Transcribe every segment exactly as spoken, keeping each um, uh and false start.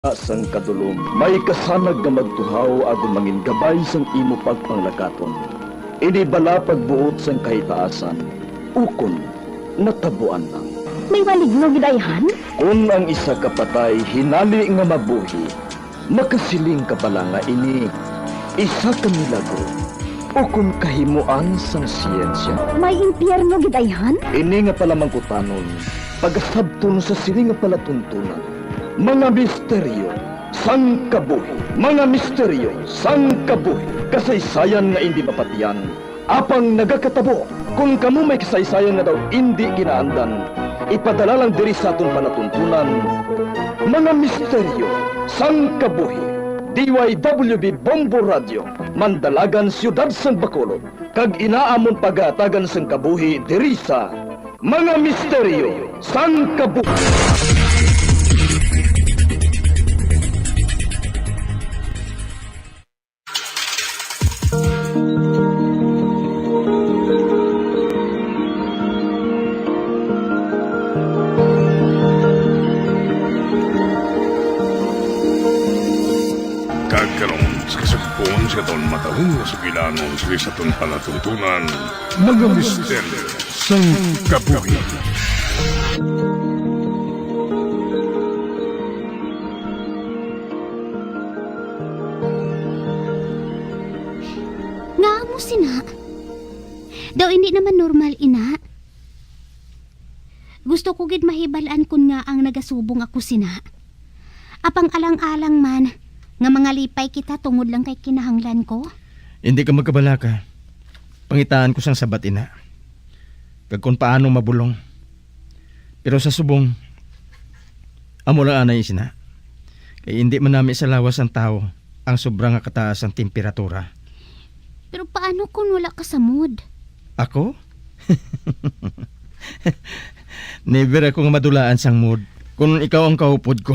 Sang kadulom, may kasanag nga magtuhaw agod mangin gabay sang imo pagpanglakaton. Ini bala pagbuot sang kahitaasan, ukon natabuan lang. May maligno gid, ayhan? Kon ang isa ka patay hinali nga mabuhi, makasiling ka bala nga ini isa ka milagro ukon kahimoan sang siyensya? May impyerno gid, ayhan? Ini nga palamangkutanon, pagasabton sa sini nga palatuntunan. Mga misteryo sang kabuhi. Mga misteryo sang kabuhi. Kasaysayan nga indi mapatian, apang nagakatabo. Kon kamo may kasaysayan nga daw indi ginaandan, ipadala lang diri sa aton palatuntunan. Mga misteryo sang kabuhi. D Y W B Bombo Radio, Mandalagan, Siyudad sang Bacolod, kag ina amon pagahatagan sang kabuhi diri sa Mga Misteryo sang Kabuhi. Kag karon, sa kasugpon sa aton matahong nga sugilanon sa aton palatuntunan, Mga Misteryo sang Kabuhi. Nga amo sina? Daw indi naman normal ina. Gusto ko gid mahibal-an kon ngaa nagasubong ako sina. Apang alang-alang man nga mangalipay kita tungod lang kay kinahanglan ko. Hindi ka magkabalaka. Pangitaan ko sang sabat ina, kag kon paano mabulong. Pero sa subong, amo lang anay sina. Kay hindi man nami sa lawas sang tawo ang sobra nga kataas ang temperatura. Pero paano kung wala ka sa mood? Ako? Never ako nga madulaan sang mood. Kung ikaw ang kaupod ko,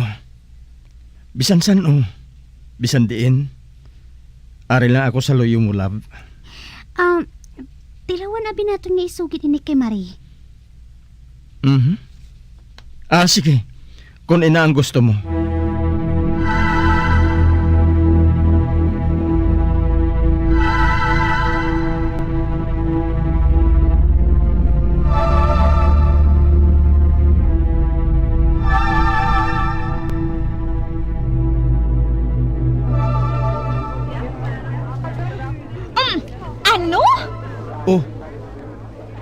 bisan san-o, bisan diin, ari lang ako sa luyo mo, love. Ah, tilawan abi naton nga isugid ini kay Marie. Mhm. Ah, sige. Kung ina ang gusto mo. Um, ano? Oh,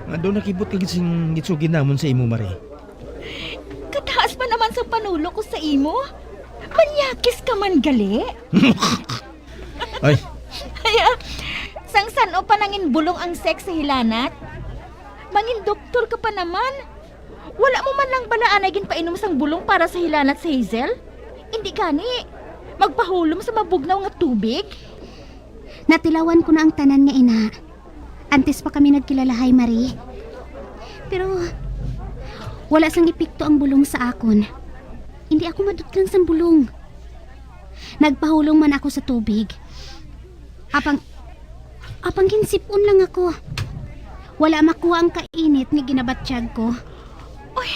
nga daw nakibot ka gid sing gitsugin namon sa imo, Marie. Kataas pa naman sang panulo ko sa imo. Manyakis ka man gali. Ay. Ay, ah, sang san-o pa nangin bulong ang sex sa hilanat? Mangin doktor ka pa naman. Wala mo man lang bala anay ginpainom sang bulong para sa hilanat sa Hazel? Indi gani, magpahulom sa mabugnaw nga tubig? Natilawan ko na ang tanan nga ina. Antes pa kami nagkilalahay, Marie. Pero wala sang epekto ang bulong sa akon. Hindi ako madutlang sang bulong. Nagpahulong man ako sa tubig. Apang, apang ginsip-on lang ako. Wala makuha ang kainit nga ginabatyag ko. Oy,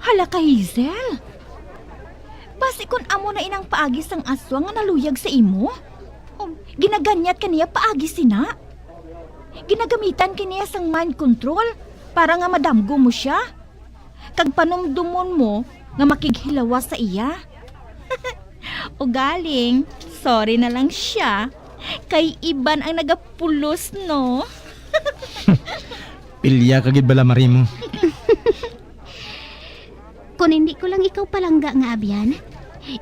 hala ka, Hazel. Basi kon amo na inang paagi sang aswang nga naluyag sa imo? O, ginaganyat ka niya paagi sina? Ginagamitan ka niya sang mind control para nga madamgo mo sia? Kag panumdomon mo nga makighilawas sa iya? Ugaling, sorry na lang sia, kay iban ang nagapulos, no? Pilya ka gid bala, Marie mo. Kon hindi ko lang ikaw palangga nga abyan,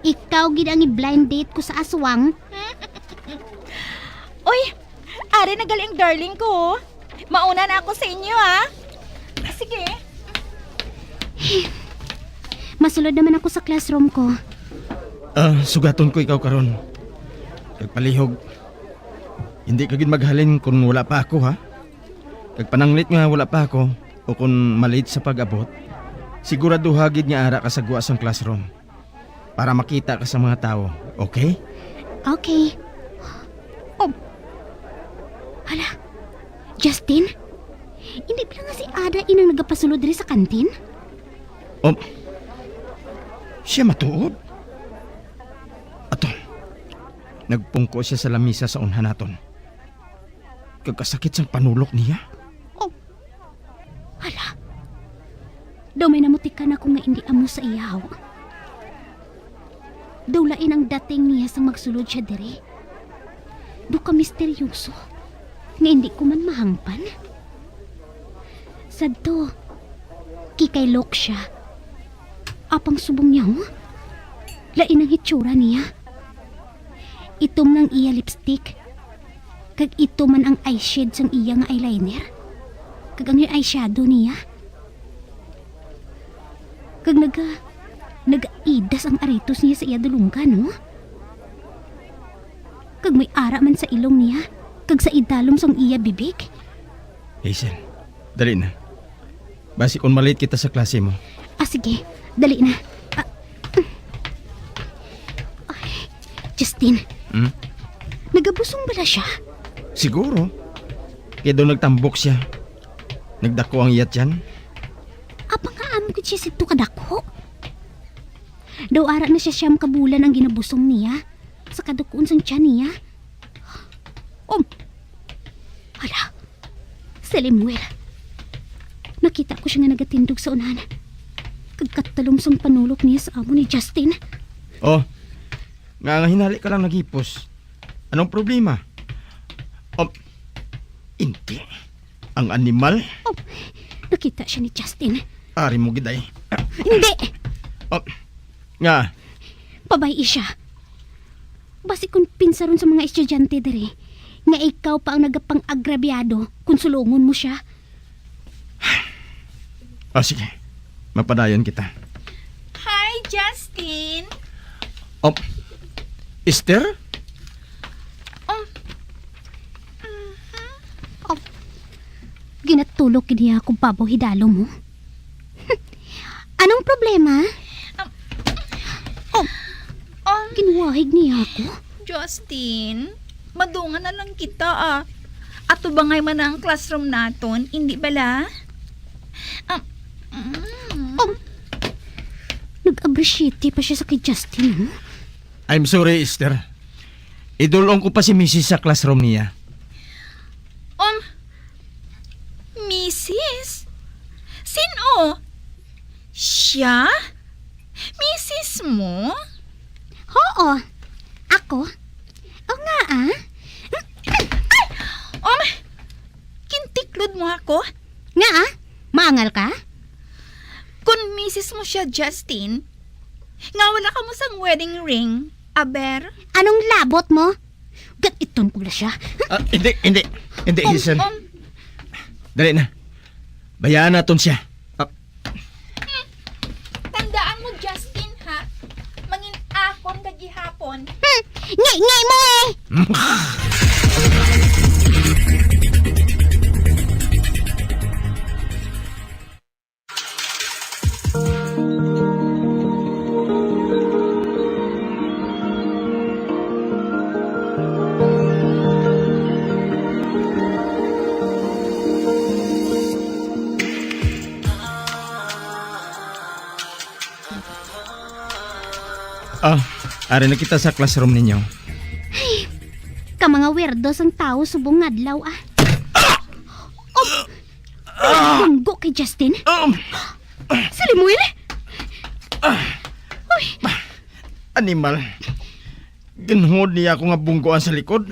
ikaw gid ang i-blind date ko sa aswang. Uy, ari na gali ang darling ko. Mauna na ako sa inyo, ah. Sige. Masulod naman ako sa classroom ko. Ah, sugaton ko ikaw karon. Kag palihog, hindi ka gid maghalin kon wala pa ako, ha? Kag pananglit nga wala pa ako, o kon malate sa pag-abot, siguraduha gid nga ara ka sa gwa sang classroom para makita ka sa mga tawo, okay? Okay. Oh. Hala, Justin? Hindi pala nga si Ada inang nagapasulod diri sa kantin? Oh. Siya matuod? Nagpungko siya sa lamisa sa unhan naton. Kag kasakit sang panulok niya. Oh. Hala. Daw may namutikan ako nga indi amo sa iyaw. Daw lain ang dating niya sang magsulod siya diri. Daw ka misteryoso nga indi ko man mahangpan. Sadto, kikaylok siya. Apang subong niya, oh. Lain ang hitsura niya. Itom ang iya lipstick. Kag itom man ang eyeshade sang iya nga eyeliner. Kag ang eyeshadow niya. Kag naga, nagaidas ang aritos niya sa iya dulonggan, no? Kag may ara man sa ilong niya, kag sa idalom sang iya bibig. Hazel, dali na. Basi kung malate kita sa klase mo. Ah, sige. Dali na. Ah. Ay, Justin, Hmm? nagabusong bala siya? Siguro. Kaya daw nagtambok siya. Nagdako ang iya tiyan. Apang nga amo gid siya sidto kadako? Daw ara na siya siyam ka bulan ang ginabusong niya sa kadukuon sang tiyan niya. Um. Hala. Si Lemuel. Nakita ko siya nga nagatindog sa unahan. Kag katalom sang panulok niya sa amo ni Justin. Oh. Nga, nga hinali ka lang naghipos. Anong problema? Um, hindi. Ang animal? Oh, nakita siya ni Justin. Ari mo, giday. Hindi! Oh, nga? Pabay-i siya. Basi kung pinsaron sa mga estudyante diri, nga ikaw pa ang nagapang-agrabyado kung sulungon mo siya. Ah, sige. Mapadayon kita. Hi, Justin. Oh, Esther? Oh. Mhm. Oh. Ginatulok gid niya akong babaw hidalom, oh. Anong problema? Um, Oh. Oh. Ginwahig niya ako. Justin, madungan na lang kita, ah. Atubangay man ang classroom naton, indi bala? Ah, mm. Oh. Nag-abrisyete pa siya sa kay Justin, oh. I'm sorry, Esther. Idulong ko pa si Misis sa classroom niya. Um, Misis? Sin-o? Siya? Misis mo? Oo. Ako? O nga, ah? Ay! Um, kintiklod mo ako? Nga, ah? Maangal ka? Kung misis mo siya, Justin, nga wala ka mo sang wedding ring, aber? Anong labot mo? Gat-iton ko na siya. Ah, hindi, hindi. Hindi, Um, Hazel. um. Dali na. Bayaan naton siya. Ah. Hmm. Tandaan mo, Justin, ha? Mangin akon ka gihapon. Hmm. Ngi-ngi mo, eh. Ah, ari na kita sa classroom ninyo. Ay, ka mga weirdo sang tawo subong nga adlaw, ah. Oh! Bunggo kay Justin? Um. Si Lemuel? Uy. Animal. Ginhod niya ako nga bunggoan sa likod.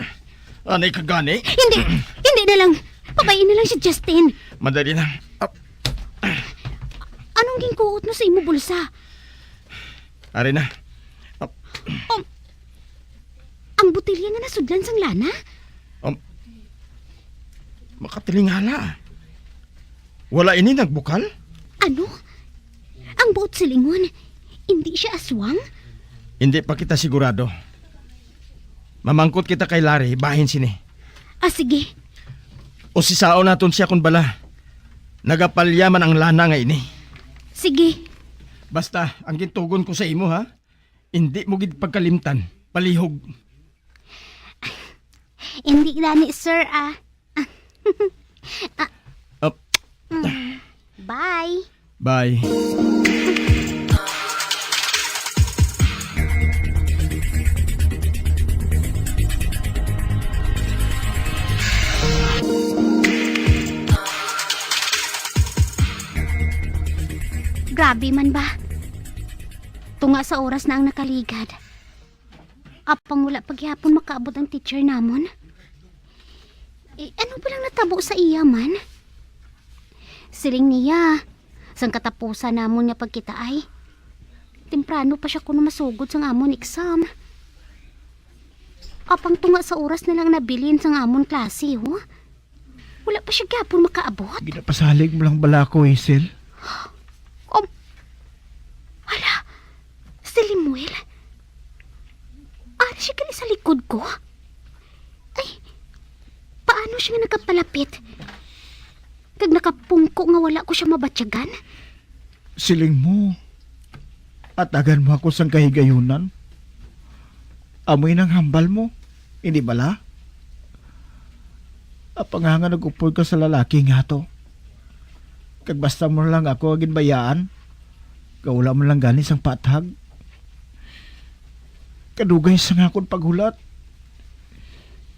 Anay ka gani? Hindi. Hindi na lang. Pabay-i na lang si Justin. Madali na. Ah. Anong ginkuot mo sa imo bulsa? Ari na. Ah. Um, ang botelya nga nasudlan sang lana? Um, makatilingala. Wala ini nagbukal? Ano? Ang buot silingon, hindi siya aswang? Hindi pa kita sigurado. Mamangkot kita kay Larry, bahin sini. Ah, sige. Usisaon naton siya kon bala. Nagapalya man ang lana nga ini. Sige. Basta, ang gintugon ko sa imo, ha? Indi mo gid pagkalimtan. Palihog. Hindi gani, sir, ah. Ah. Mm. Bye. Bye. Tabi man ba? Tunga sa oras na ang nakaligad. Apang wala pa gihapon makaabot ang teacher namon. Eh, ano ba lang natabo sa iya man? Siling niya, sang katapusan namon nga pagkitaay, temprano pa siya kuno masugod sang amon exam. Apang tunga sa oras na lang nabilin sang amon klase, oh. Wala pa siya gyapon makaabot. Ginapasalig mo lang bala ako, Hazel? Um, hala, si Lemuel. Ari siya gali sa likod ko. Ay, paano siya nga nakapalapit? Kag nakapungko nga wala ko siya mabatyagan? Siling mo, atagan mo ako sang kahigayunan. Amo inang hambal mo, hindi bala? Apang nga nag-upod ka sa lalaki nga to. Kag basta mo lang ako ginbayaan, kag wala man lang gani sang paathag. Kadugay sa nga akon paghulat.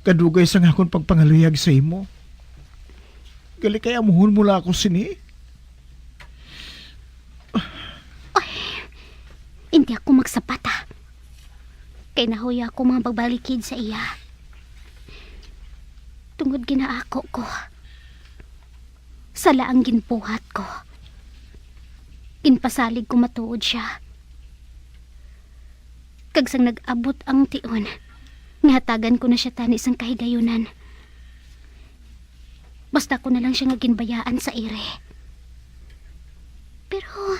Kadugay sa nga akon pagpangaluyag sa imo. Gali kay amuhon mo lang ako sini. Ay, hindi ako magsapat, ah. Kay nahuya ako mga pagbalikid sa iya. Tungod ginaako ko, sala ang ginbuhat ko. Ginpasalig ko matuod siya. Kag sang nag-abot ang tion, nga hatagan ko na siya tani sang kahigayunan. Basta ko na lang siya nga ginbayaan sa iri. Pero,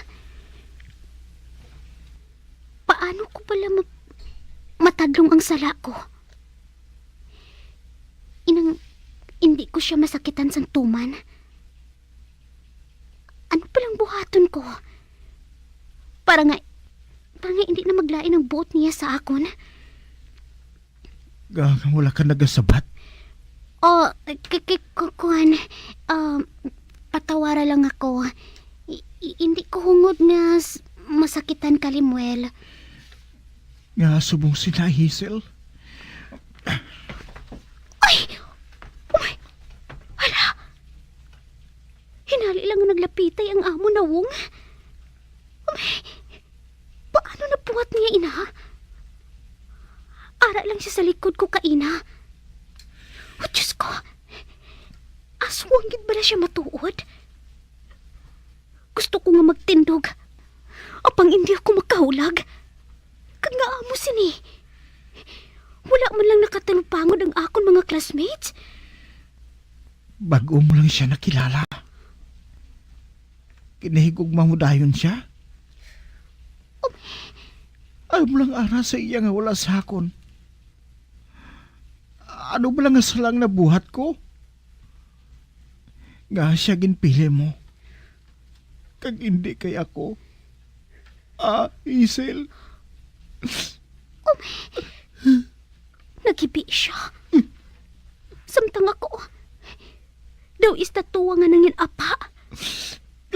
paano ko pala ma-, matadlong ang sala ko? Inang, hindi ko siya masakitan sang tuman. Ano palang buhaton ko? Para nga, para nga hindi na maglain ang buot niya sa akon. Nga, nga wala ka nagasabat? Oh, k-, k-, ku-, kuwan, um, patawara lang ako. I-, i-, hindi ko hungod nga s-, masakitan ka, Lemuel. Nga subong sila, Hazel. Ay! Oh my! Hala! Hinali lang nga naglapitay ang amo nawong. Oh my! Paano nabuhat niya ina? Ara lang siya sa likod ko kaina. Oh, Diyos ko! Aswang gid bala siya matuod? Gusto ko nga magtindog. Apang hindi ako makahulag. Kag nga amo sini. Wala man lang nakatalupangod ang akon mga classmates. Bag-o mo lang siya nakilala. Kinahigugma mo dayon siya? Um. Ayaw mo lang ara sa iya nga wala sa akon. Ano ba lang nga salang nabuhat ko? Nga siya ginpili mo. Kag hindi kay ako. Ah, Hazel. Um, naghibi siya. Samtang ako, daw estatua nga nangin-apa.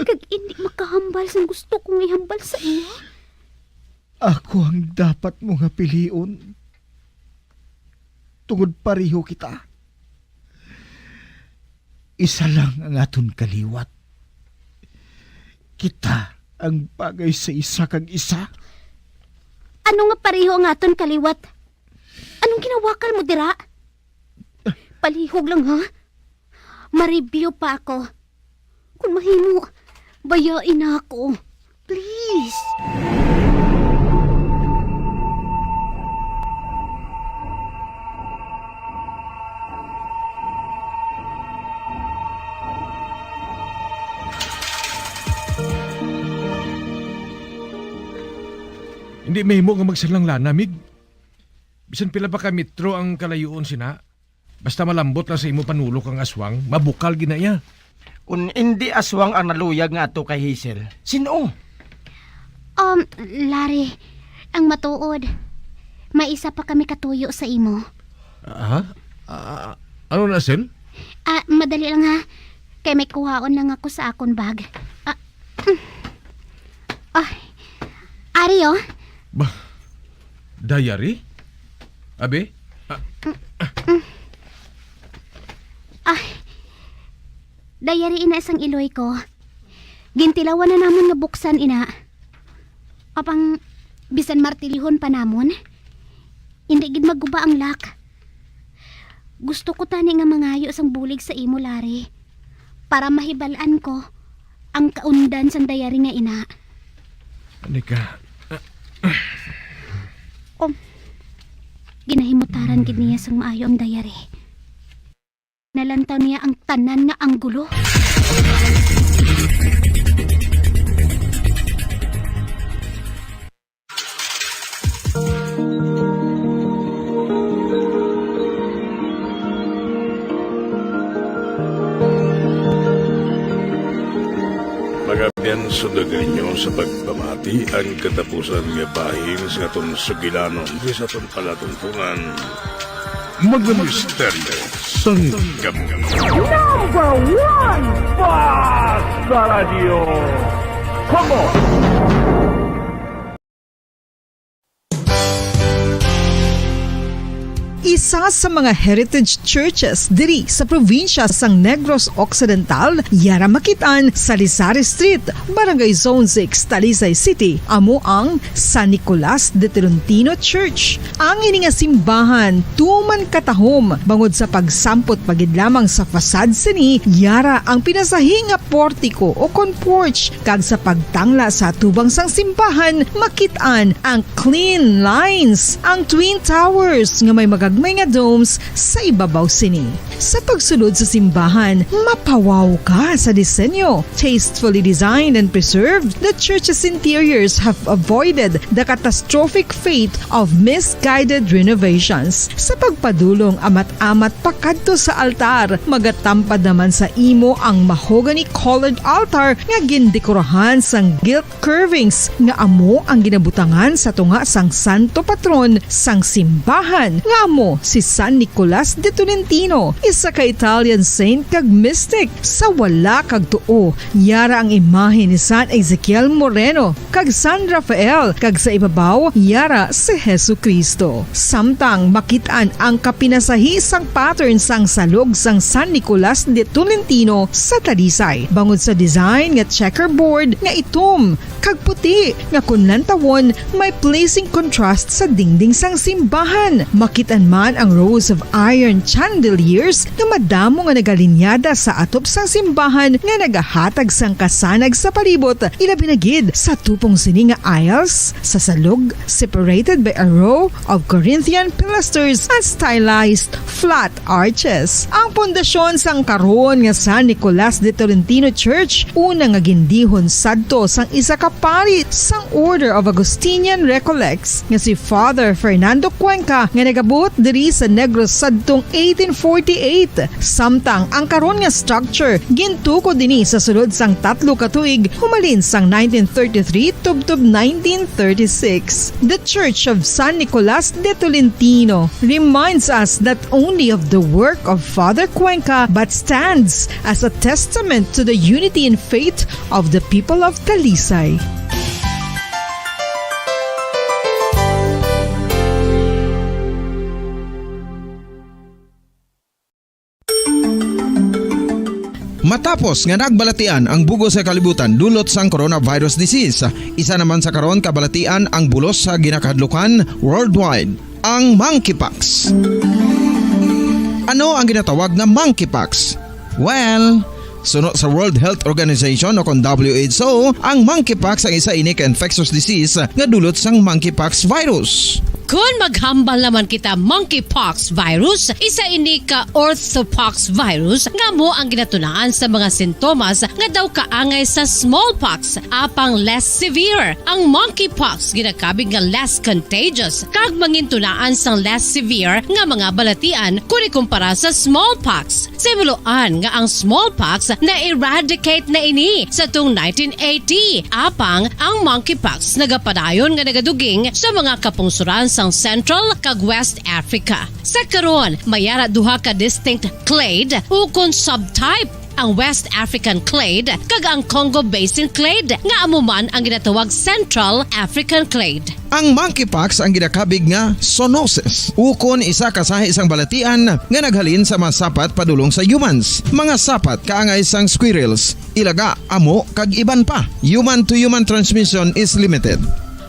Kag hindi makahambal sang gusto kong ihambal sa iya. Ako ang dapat mo nga pilion. Tungod pareho kita. Isa lang ang aton kaliwat. Kita ang bagay sa isa kag isa. Ano nga pareho ang aton kaliwat? Anong ginawakal mo dira? Palihog lang, ha? Ma-review pa ako. Kung mahimo, bayai na ako. Please. Hindi mahimo nga magsalang lana, Mig. Bisan pila pa ka metro ang kalayuon sina, basta malambot lang sa imo panulok ang aswang, mabukal gid na iya. Kun indi aswang ang naluyag nga ato kay Hazel, sin-o? Um, Larry, ang matuod, may isa pa kami katuyo sa imo. Ah? Ah, ano na, Sel? Ah, madali lang ha. Kay may kuhaon lang ako sa akon bag. Ah, mm. Ah, ari, oh. Ba, diary? Abi? Ah, Ah, diary ina sang iloy ko. Gintilawan na namon nga buksan ina. Apang bisan martilyuhon pa namon, indi gid maguba ang lock. Gusto ko tani nga mangayo sang bulig sa imo, Larry, para mahibal-an ko ang kaundan sang diary nga ina. Anika. Oh, ginahimutaran gid niya sang maayo ang diary. Nalantaw niya ang tanan nga anggulo. Mga abyan, sundagi ninyo sa pagpamati ang katapusan nga bahin sa aton sugilanon diri sa aton palatungtongan. Mga misteryo sang kabuhi. Number one, Basta Radio. Come on! Isa sa mga heritage churches diri sa probinsya sang Negros Occidental, yara makit-an sa Lisari Street, Barangay Zone six, Talisay City, amo ang San Nicolas de Tolentino Church. Ang ini nga simbahan tuman katahom bangod sa pagsampot pa gid lamang sa facade sini, yara ang pinasahi nga portiko o kon porch, kag sa pagtangla sa atubang sang simbahan, makit-an ang clean lines, ang twin towers nga may magagmay nga domes sa ibabaw sini. Sa pagsulod sa simbahan, mapawaw ka sa disenyo. Tastefully designed and preserved, the church's interiors have avoided the catastrophic fate of misguided renovations. Sa pagpadulong amat-amat pakadto sa altar, magatampad naman sa imo ang mahogany-colored altar nga gindekorahan sang gilt curvings nga amo ang ginabutangan sa tunga sang santo patron sang simbahan, nga amo si San Nicolas de Tolentino, isa ka Italian saint kag mystic. Sa wala kag tuo, yara ang imahe ni San Ezekiel Moreno kag San Rafael, kag sa ibabaw, yara si Jesu-Cristo. Samtang makit-an ang kapinasahi sang pattern sang salog sang San Nicolas de Tolentino sa Talisay, bangod sa design nga checkerboard nga itom kag puti nga kon lantawon may pleasing contrast sa dingding sang simbahan. Makit-an man ang rows of iron chandeliers nga madamo nga nagalinyada sa atop sang simbahan nga nagahatag sang kasanag sa palibot, ilabi na gid sa tupong sini nga aisles sa salog, separated by a row of Corinthian pilasters and stylized flat arches. Ang pundasyon sang karon nga San Nicolas de Tolentino Church, una nga gindihon sadto sang isa ka pari sang Order of Augustinian Recollects nga si Father Fernando Cuenca, nga nagabot diri sa Negros sadtong eighteen forty-eight. Samtang ang karon nga structure gintukod dinhi sa sulod sang tatlo ka tuig, humalin sang nineteen thirty-three tubtob nineteen thirty-six. The Church of San Nicolas de Tolentino reminds us not only of the work of Father Cuenca, but stands as a testament to the unity and faith of the people of Talisay. Matapos nga nagbalatian ang bug-os nga kalibutan dulot sang coronavirus disease, isa naman sa karon kabalatian ang bulos sa ginakahadlukan worldwide, ang monkeypox. Ano ang ginatawag nga monkeypox? Well, suno sa World Health Organization o kon W H O, ang monkeypox ang isa ini ka infectious disease nga dulot sang monkeypox virus. Kon maghambal naman kita monkeypox virus, isa ini ka orthopox virus nga amo ang ginatunaan sa mga sintomas nga daw kaangay sa smallpox, apang less severe. Ang monkeypox ginakabig nga less contagious kag mangintunaan sang less severe nga mga balatian kon ikumpara sa smallpox. Sa imuloan nga ang smallpox na-eradicate na ini sa tong nineteen eighty, apang ang monkeypox nagapadayon nga nagaduging sa mga kapungsoran sang Central kag West Africa. Sa karon, may ara duha ka distinct clade ukon subtype ang West African clade, kag ang Congo Basin clade, nga amo man ang ginatawag Central African clade. Ang monkeypox ang ginakabig nga zoonosis, ukon isa ka sahi sang balatian nga naghalin sa mga sapat padulong sa humans, mga sapat kaangay sang squirrels, ilaga, amo, kag iban pa. Human to human transmission is limited.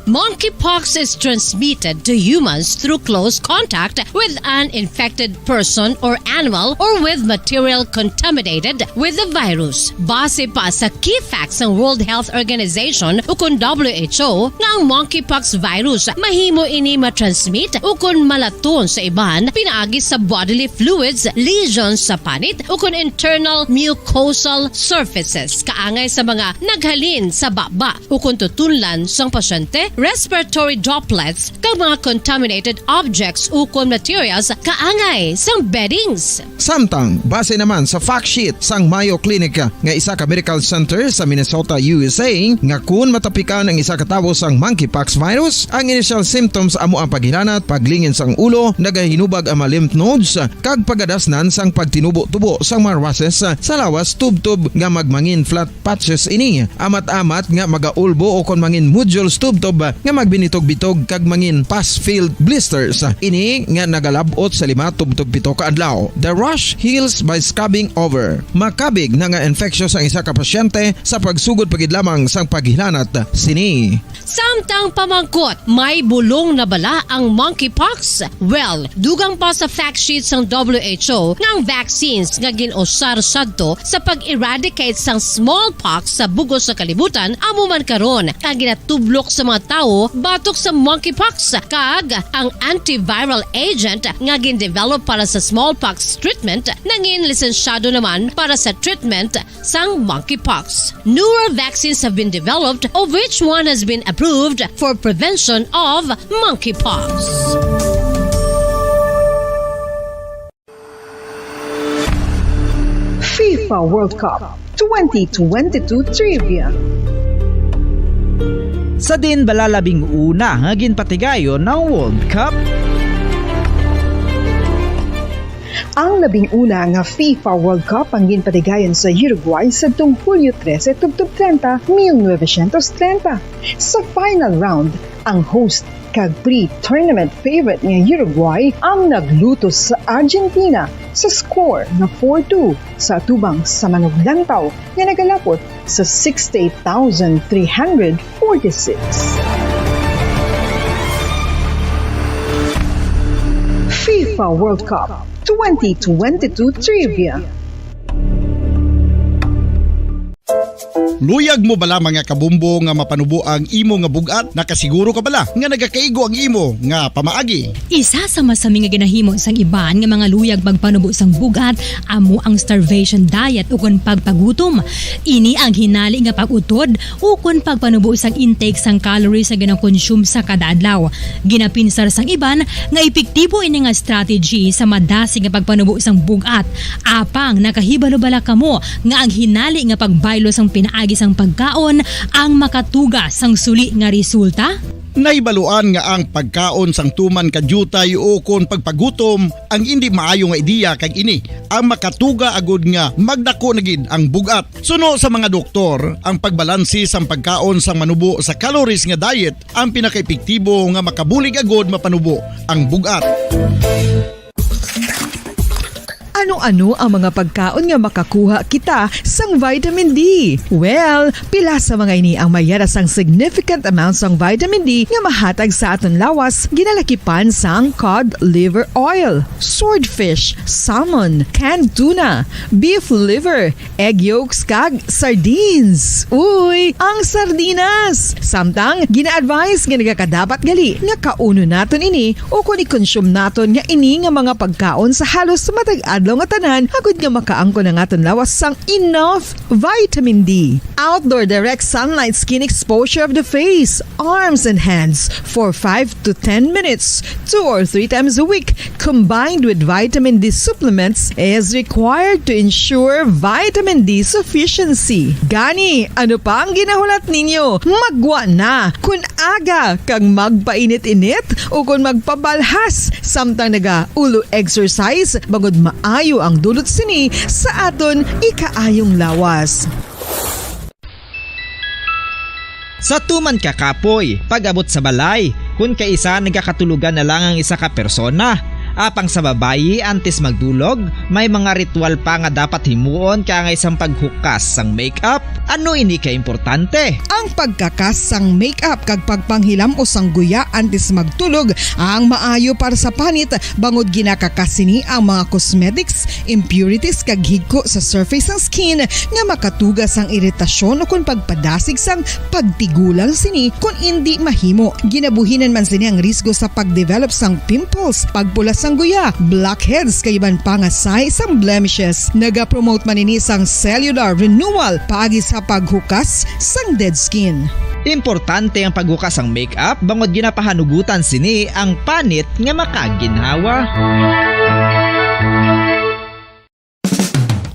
Monkeypox is transmitted to humans through close contact with an infected person or animal or with material contaminated with the virus. Base pa sa key facts sang World Health Organization ukon W H O nga ang monkeypox virus mahimo ini matransmit ukon malaton sa iban pinaagi sa bodily fluids, lesions sa panit ukon internal mucosal surfaces kaangay sa mga naghalin sa baba ukon tutunlan sang pasyente, respiratory droplets, kag mga contaminated objects ukon materials kaangay sang beddings. Samtang, base naman sa fact sheet sang Mayo Clinic nga isa ka medical center sa Minnesota, U S A, nga kun matapikan ang isa ka tawo sang monkeypox virus, ang initial symptoms amo ang paghilanat, paglingin sang ulo, nagahinubag ang mga lymph nodes, kag pagadasnan sang pagtinubo-tubo sang mga rushes sa lawas tubtob nga magmangin flat patches ini, amat-amat nga magaulbo o kon mangin nodules tubtob nga magbinitog-bitog kag mangin pus-filled blisters. Ini nga nagalab-ot sa lima tubtob pito ka adlaw. The rash heals by scabbing over. Makabig na nga infectious ang isa ka pasyente sa pagsugod pa gid lamang sang paghilanat sini. Samtang pamangkot, may bulong na bala ang monkeypox? Well, dugang pa sa fact sheet sang W H O nga ang vaccines nga gin-usar sadto sa pag-eradicate sang smallpox sa bug-os nga kalibutan amo man karon ang ginatublok sa mga tawo batok sa monkeypox, kag ang antiviral agent nga gin-develop para sa smallpox treatment nangin lisensyado naman para sa treatment sang monkeypox. Newer vaccines have been developed, of which one has been approved for prevention of monkeypox. FIFA World Cup twenty twenty-two Trivia. Sa diin bala labing una nga ginpatigayon ang World Cup? Ang labing una nga FIFA World Cup ang ginpatigayon sa Uruguay sadtong Hulyo trese tubtob treinta, mil novecientos treinta. Sa final round, ang host kag pre-tournament favorite nga Uruguay ang naglutos sa Argentina sa score nga four two sa atubang sa manuglantaw nga nagalapot sa sixty-eight thousand three hundred forty-six. FIFA World Cup twenty twenty-two Trivia. Luyag mo bala, mga kabombo, nga mapanubo ang imo nga bug-at? Nakasiguro ka bala nga nagakaigo ang imo nga pamaagi? Isa sa masami nga ginahimo sang iban nga mga luyag magpanubo sang bug-at amo ang starvation diet ukon pagpagutom. Ini ang hinali nga pag-utod ukon pagpanubo sang intake sang calories nga ginakonsume sa kada adlaw. Ginapinsar sang iban nga epektibo ini nga strategy sa madasig nga pagpanubo sang bug-at. Apang nakahibalo bala kamo nga ang hinali nga pagbaylo sang pinaagi sang pagkaon ang makatuga sang suli nga resulta? Nahibaluan nga ang pagkaon sang tuman ka diutay ukon pagpagutom ang indi maayo nga ideya, kag ini ang makatuga agud nga magdako na gid ang bug-at. Suno sa mga doktor, ang pagbalansi sang pagkaon sang manubo sa calories nga diet ang pinakaepektibo nga makabulig agud mapanubo ang bug-at. Ano-ano ang mga pagkaon nga makakuha kita sang vitamin D? Well, pila sa mga ini ang mayara sang significant amount sang vitamin D nga mahatag sa aton lawas, ginalakipan sang cod liver oil, swordfish, salmon, canned tuna, beef liver, egg yolks, kag sardines. Uy, ang sardinas! Samtang, gina-advise nga nagakadapat gali nga kaunon naton ini o kon i-consume naton nga ini nga mga pagkaon sa halos matag adlaw nga tanan agud nga makaangkon ang aton lawas sang enough vitamin D. Outdoor direct sunlight skin exposure of the face, arms, and hands for five to ten minutes, two or three times a week, combined with vitamin D supplements, is required to ensure vitamin D sufficiency. Gani, ano pa ang ginahulat ninyo? Maggwa na! Kon aga kag magpainit-init o kon magpabalhas samtang naga-ulo exercise, bangod maayo ang dulot sini sa aton ikaayong lawas. Sa tuman ka kapoy, pag-abot sa balay, kun kaisa nagakatulogan na lang ang isa ka persona. Apang sa babayi, antes magdulog, may mga ritual pa nga dapat himuon kaangay sang paghukas sang makeup. Ano ini ka importante? Ang pagkakas sang makeup kag pagpanghilam-os sang guya antes magtulog ang maayo para sa panit, bangod ginakakas sini ang mga cosmetics, impurities kag higko sa surface sang skin nga makatuga sang iritasyon ukon pagpadasig sang pagtigulang sini kon indi mahimo. Ginabuhinan man sini ang risgo sa pagdevelop sang pimples, pagpula sang guya, blackheads kag iban pa nga sahi sang blemishes. Nagapromote man ini sang cellular renewal paagi sa paghukas sang dead skin. Importante ang paghukas sang makeup bangod ginapahanugutan sini ang panit nga makaginhawa.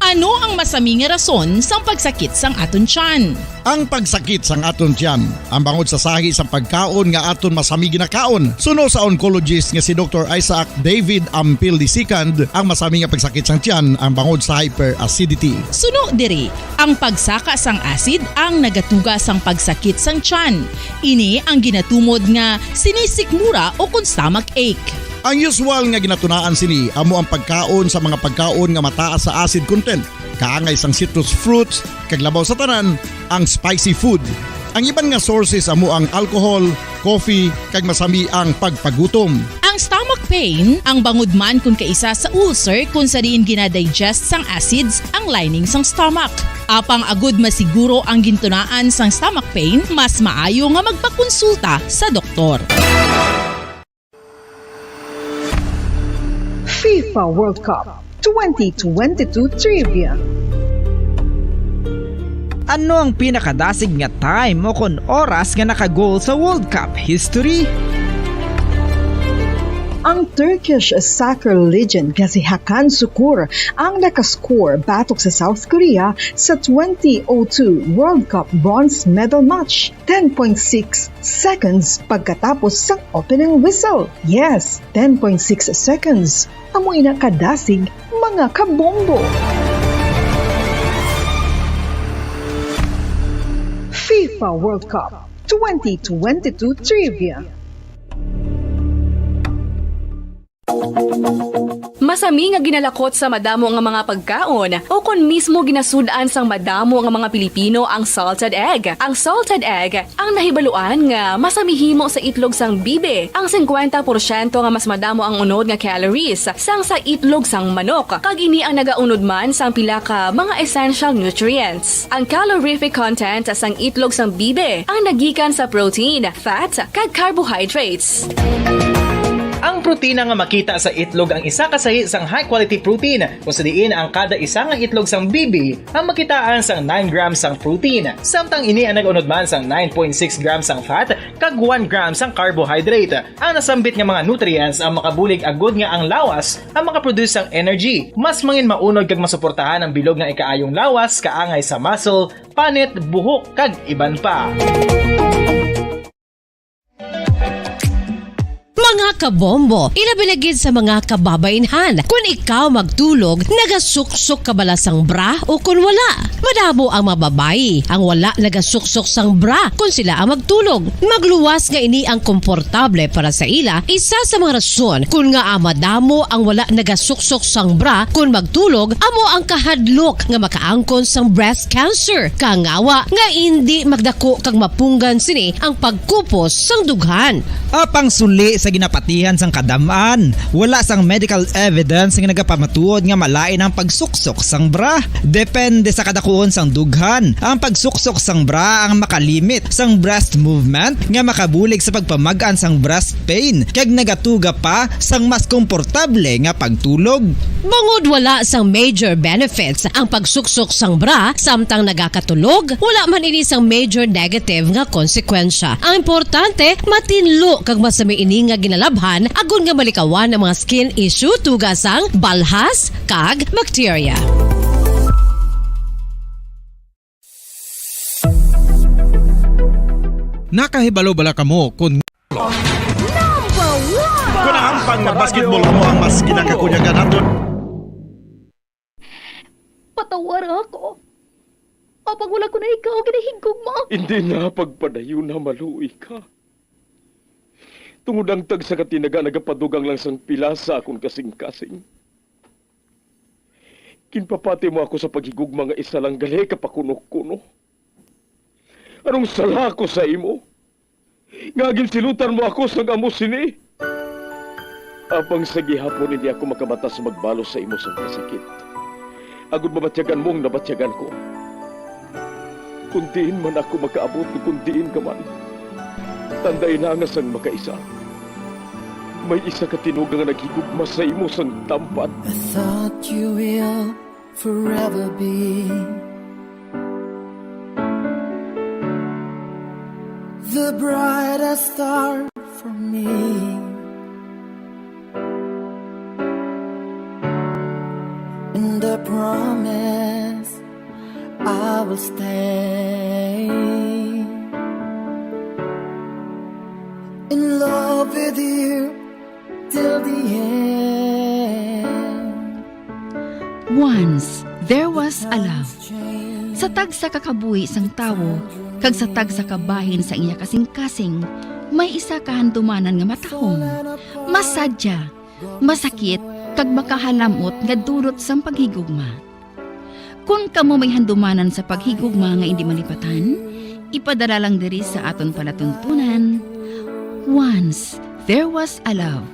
Ano ang masami nga rason sang pagsakit sang aton tiyan? Ang pagsakit sang aton tiyan, ang bangod sa sahi sang pagkaon nga aton masami ginakaon. Suno sa oncologist nga si Doktor Isaac David Ampil the second, ang masami nga pagsakit sang tiyan ang bangod sa hyperacidity. Suno diri, ang pagsaka sang acid ang nagatuga sang pagsakit sang tiyan. Ini ang ginatumod nga sinisikmura ukon stomach ache. Ang usual nga ginatunaan sini amo ang pagkaon sa mga pagkaon nga mataas sa acid content, kaangay sang citrus fruits, kag labaw sa tanan, ang spicy food. Ang iban nga sources amo ang alcohol, coffee, kag masami ang pagpagutom. Ang stomach pain, ang bangod man kon kaisa sa ulcer kon sa diin ginadigest sang acids ang lining sang stomach. Apang agud masiguro ang gintunaan sang stomach pain, mas maayo nga magpakonsulta sa doktor. FIFA World Cup twenty twenty-two Trivia. Ano ang pinakadasig nga time o kon oras nga naka-goal sa World Cup history? Ang Turkish soccer legend nga si Hakan Sukur ang nakascore batok sa South Korea sa twenty oh two World Cup bronze medal match, ten point six seconds pagkatapos sang opening whistle. Yes, ten point six seconds. Amo ina kadasig, mga kabombo. FIFA World Cup twenty twenty-two Trivia. Masami nga ginalakot sa madamo nga mga pagkaon, o kon mismo ginasud-an sang madamo nga mga Pilipino ang salted egg. Ang salted egg ang nahibaluan nga masami himo sa itlog sang bibi. Ang singkwenta porsyento nga mas madamo ang unod nga calories sang sa itlog sang manok, kag ini ang nagaunod man sang pila ka mga essential nutrients. Ang calorific content sang itlog sang bibi ang nagikan sa protein, fat, kag carbohydrates. Ang protina nga makita sa itlog ang isa ka sahi sang high-quality protein, kung sa diin ang kada isa nga itlog sang bibi ang makitaan sang nine grams sang protein, samtang ini ang nag-unod man sang nine point six grams sang fat kag one gram sang carbohydrate. Ang nasambit nga mga nutrients ang makabulig agud nga ang lawas ang makaproduce sang energy. Mas mangin maunod kag masuportahan ang bilog nga ikaayong lawas kaangay sa muscle, panit, buhok, kag iban pa. Mga kabombo, ilabi na gid sa mga kababainhan, kun ikaw magtulog, nagasuksok ka bala sang bra o kun wala? Madamo ang mga babayi ang wala nagasuksok sang bra kun sila ang magtulog. Magluwas nga ini ang komportable para sa ila, isa sa mga rason kun ngaa madamo ang wala nagasuksok sang bra kun magtulog amo ang kahadlok nga makaangkon sang breast cancer, kangawa nga indi magdako kag mapunggan sini ang pagkupos sang dughan. Apang suli sa ginapatihan sang kadam-an, wala sang medical evidence nga nagapamatuod nga malain ang pagsuksok sang bra. Depende sa kadakuon sang dughan, ang pagsuksok sang bra ang makalimit sang breast movement nga makabulig sa pagpamag-an sang breast pain kag nagatuga pa sang mas komportable nga pagtulog. Bangod wala sang major benefits ang pagsuksok sang bra samtang nagakatulog, wala man ini sang major negative nga konsekwensya. Ang importante, matinlo kag masami ini nga ginalabhan agod nga malikawan ang mga skin issue tuga sang balhas kag bacteria. Nakahibalo bala kamo kon Number one! Kon ang hampang nga basketball amo ang mas ginakakunyagan naton? Patawara ako. Apang wala ko na ikaw ginahigugma. Hindi na pagpadayon na maluoy ka. Tungod ang tagsa ka tinaga nagapadugang lang sang pila sa akon kasing-kasing. Ginpapati mo ako sa paghigugma nga isa lang gali ka pakuno-kuno. Anong sala ko sa imo? Nga ginsilutan mo ako sang amo sini? Apang sa gihapon hindi ako makabata sa magbalos sa imo sang kasakit, agod mabatyagan mo ang nabatyagan ko. Kung diin man ako makaabot, kung diin ka man, tandai na nga sang makaisa, may isa ka tinuga nga naghigugma sa imo sang tampat. I thought you will forever be the brightest star for me. And I promise I will stay in love with you till the end. Once there was a love. Sa tagsa ka kabuhi sang tawo kag sa tagsa ka bahin sang iya kasing-kasing, may isa ka handumanan nga matahom, masadya, masakit, kag makahalam-ot nga dulot sang paghigugma. Kon kamo may handumanan sa paghigugma nga indi malipatan, ipadala lang diri sa aton palatuntunan. Once there was a love.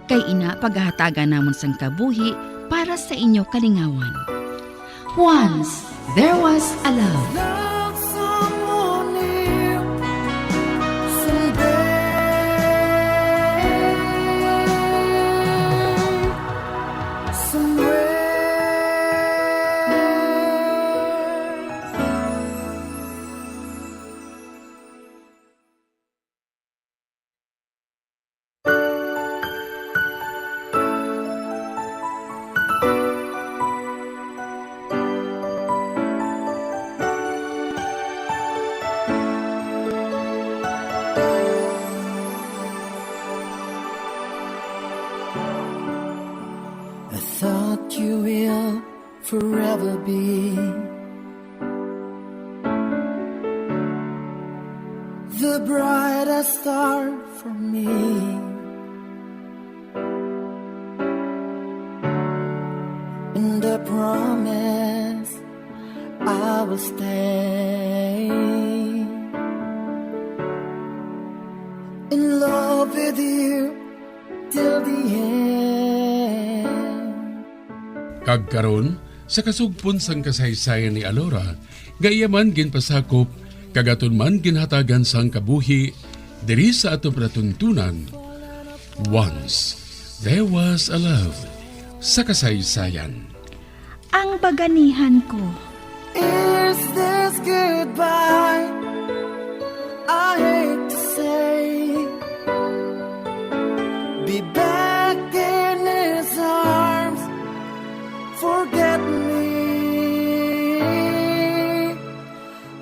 Kay ina pagahatagan namon sang kabuhi para sa inyo kalingawan. Once there was a love. Love someone new someday, somewhere. I thought you will forever be the brightest star for me. And I promise I will stay in love with you till the end. Kag karon, sa kasugpon sang kasaysayan ni Alora, nga iya man ginpasakop, kag aton man ginhatagan sang kabuhi, diri sa aton palatuntunan, Once There Was a Love, sa kasaysayan. Ang baganihan ko. Is this goodbye? I hate to say, be back in his arms. Forget me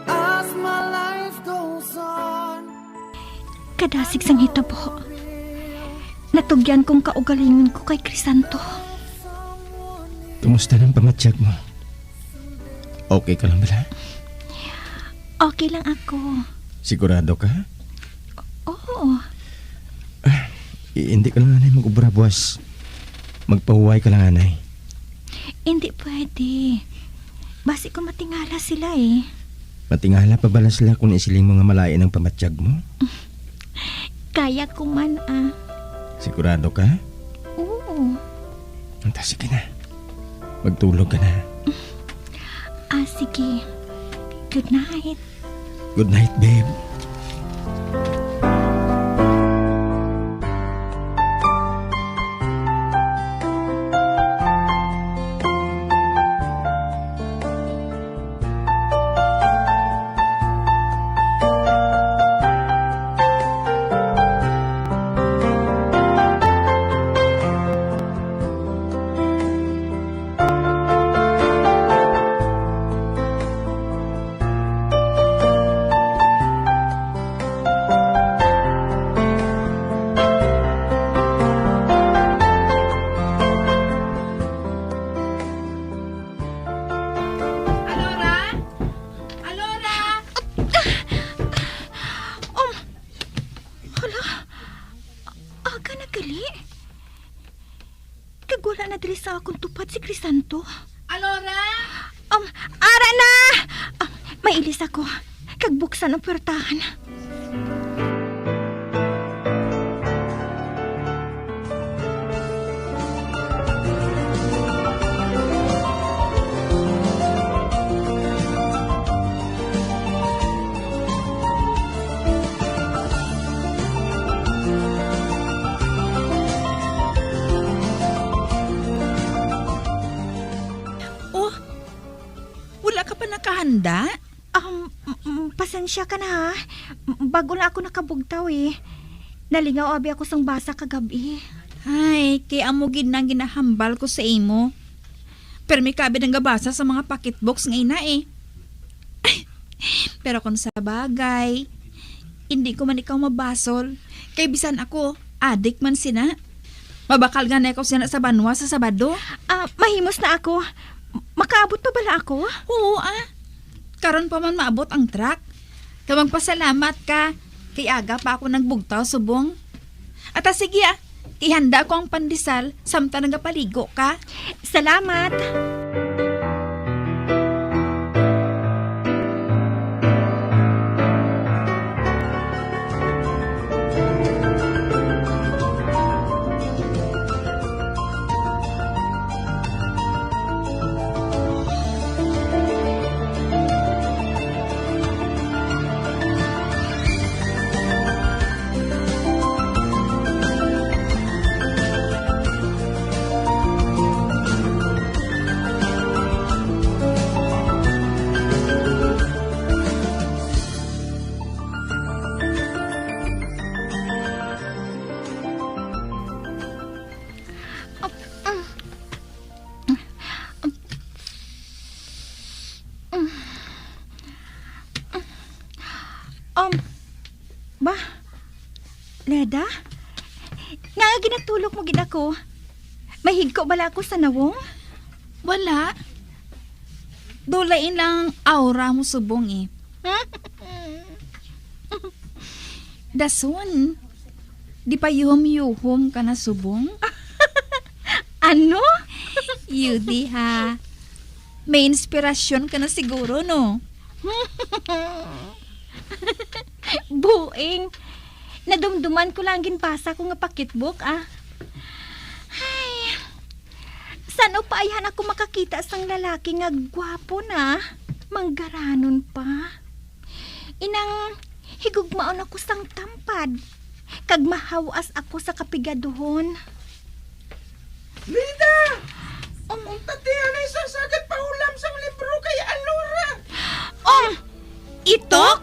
as my life goes on. Kadasig sang hitabo, natugyan kong kaugalingon ko kay Crisanto. Kumusta ang pamatyag mo? Okay ka lang bala? Okay lang ako. Sigurado ka? Oo. Ah, i-, hindi ka lang anay mag-ubra buwas. Magpahuway ka lang anay. Hindi pwede. Basi ko matingala sila eh. Matingala pa bala sila kung isiling mo nga malain ang pamatyag mo? Kaya ko man, ah. Sigurado ka? Oo. Anta, sige na. Magtulog ka na. Ah, sige. Good night. Good night, babe. Wala na diri sa akong tupad si Crisanto. Alora? Um, ara na! Um, mailis ako. Kag buksan ang puwertahan. Oh, wala ka pa nakahanda? Um, m-, m-, pasensya ka na, ha. M-, bago lang ako nakabugtaw, eh. Nalingaw abi ako sang basa kagab-i. Ay, kay amo gid nang ginahambal ko sa imo. Permi ka abi nang gabasa sa mga pocketbooks nga ina, eh. Pero kung sa bagay, hindi ko man ikaw mabasol. Kay bisan ako, adik man sina. Mabakal gani ako sina sa banwa sa Sabado. Ah, mahimos na ako. Makaabot pa bala ako? Oo, ah. Karon pa man maabot ang truck. Kag magpasalamat ka, kay aga pa ako nagbugtaw subong. Ata sige, ah. Ihanda ko ang pandesal samtang nagapaligo ka. Salamat. Um, ba? Leda? Nga ginatulog mo gid ako? May higko bala ako sa nawong? Wala. Dulay lang aura mo subong eh. Dason, di pa yuhom-yuhom ka na subong? Ano? Yudi ha. May inspirasyon ka na siguro, no? Buing. Nadumduman ko lang ginbasa ko nga pakitbok, ah. Ay, san-o pa ayhan ako makakita sang lalaki nga gwapo na, manggaranon pa? Inang higugmaon ako sang tampad, kag mahawas ako sa kapigaduhon. Lida! Um, unta ti anay sa sagad pahulam sang libro kay Alora. Um, itok?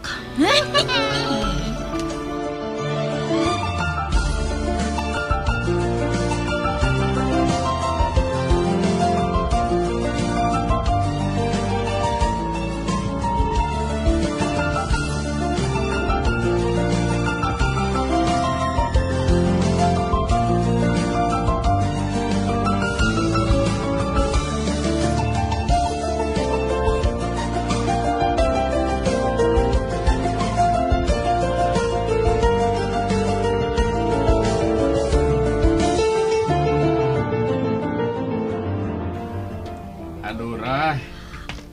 Alora.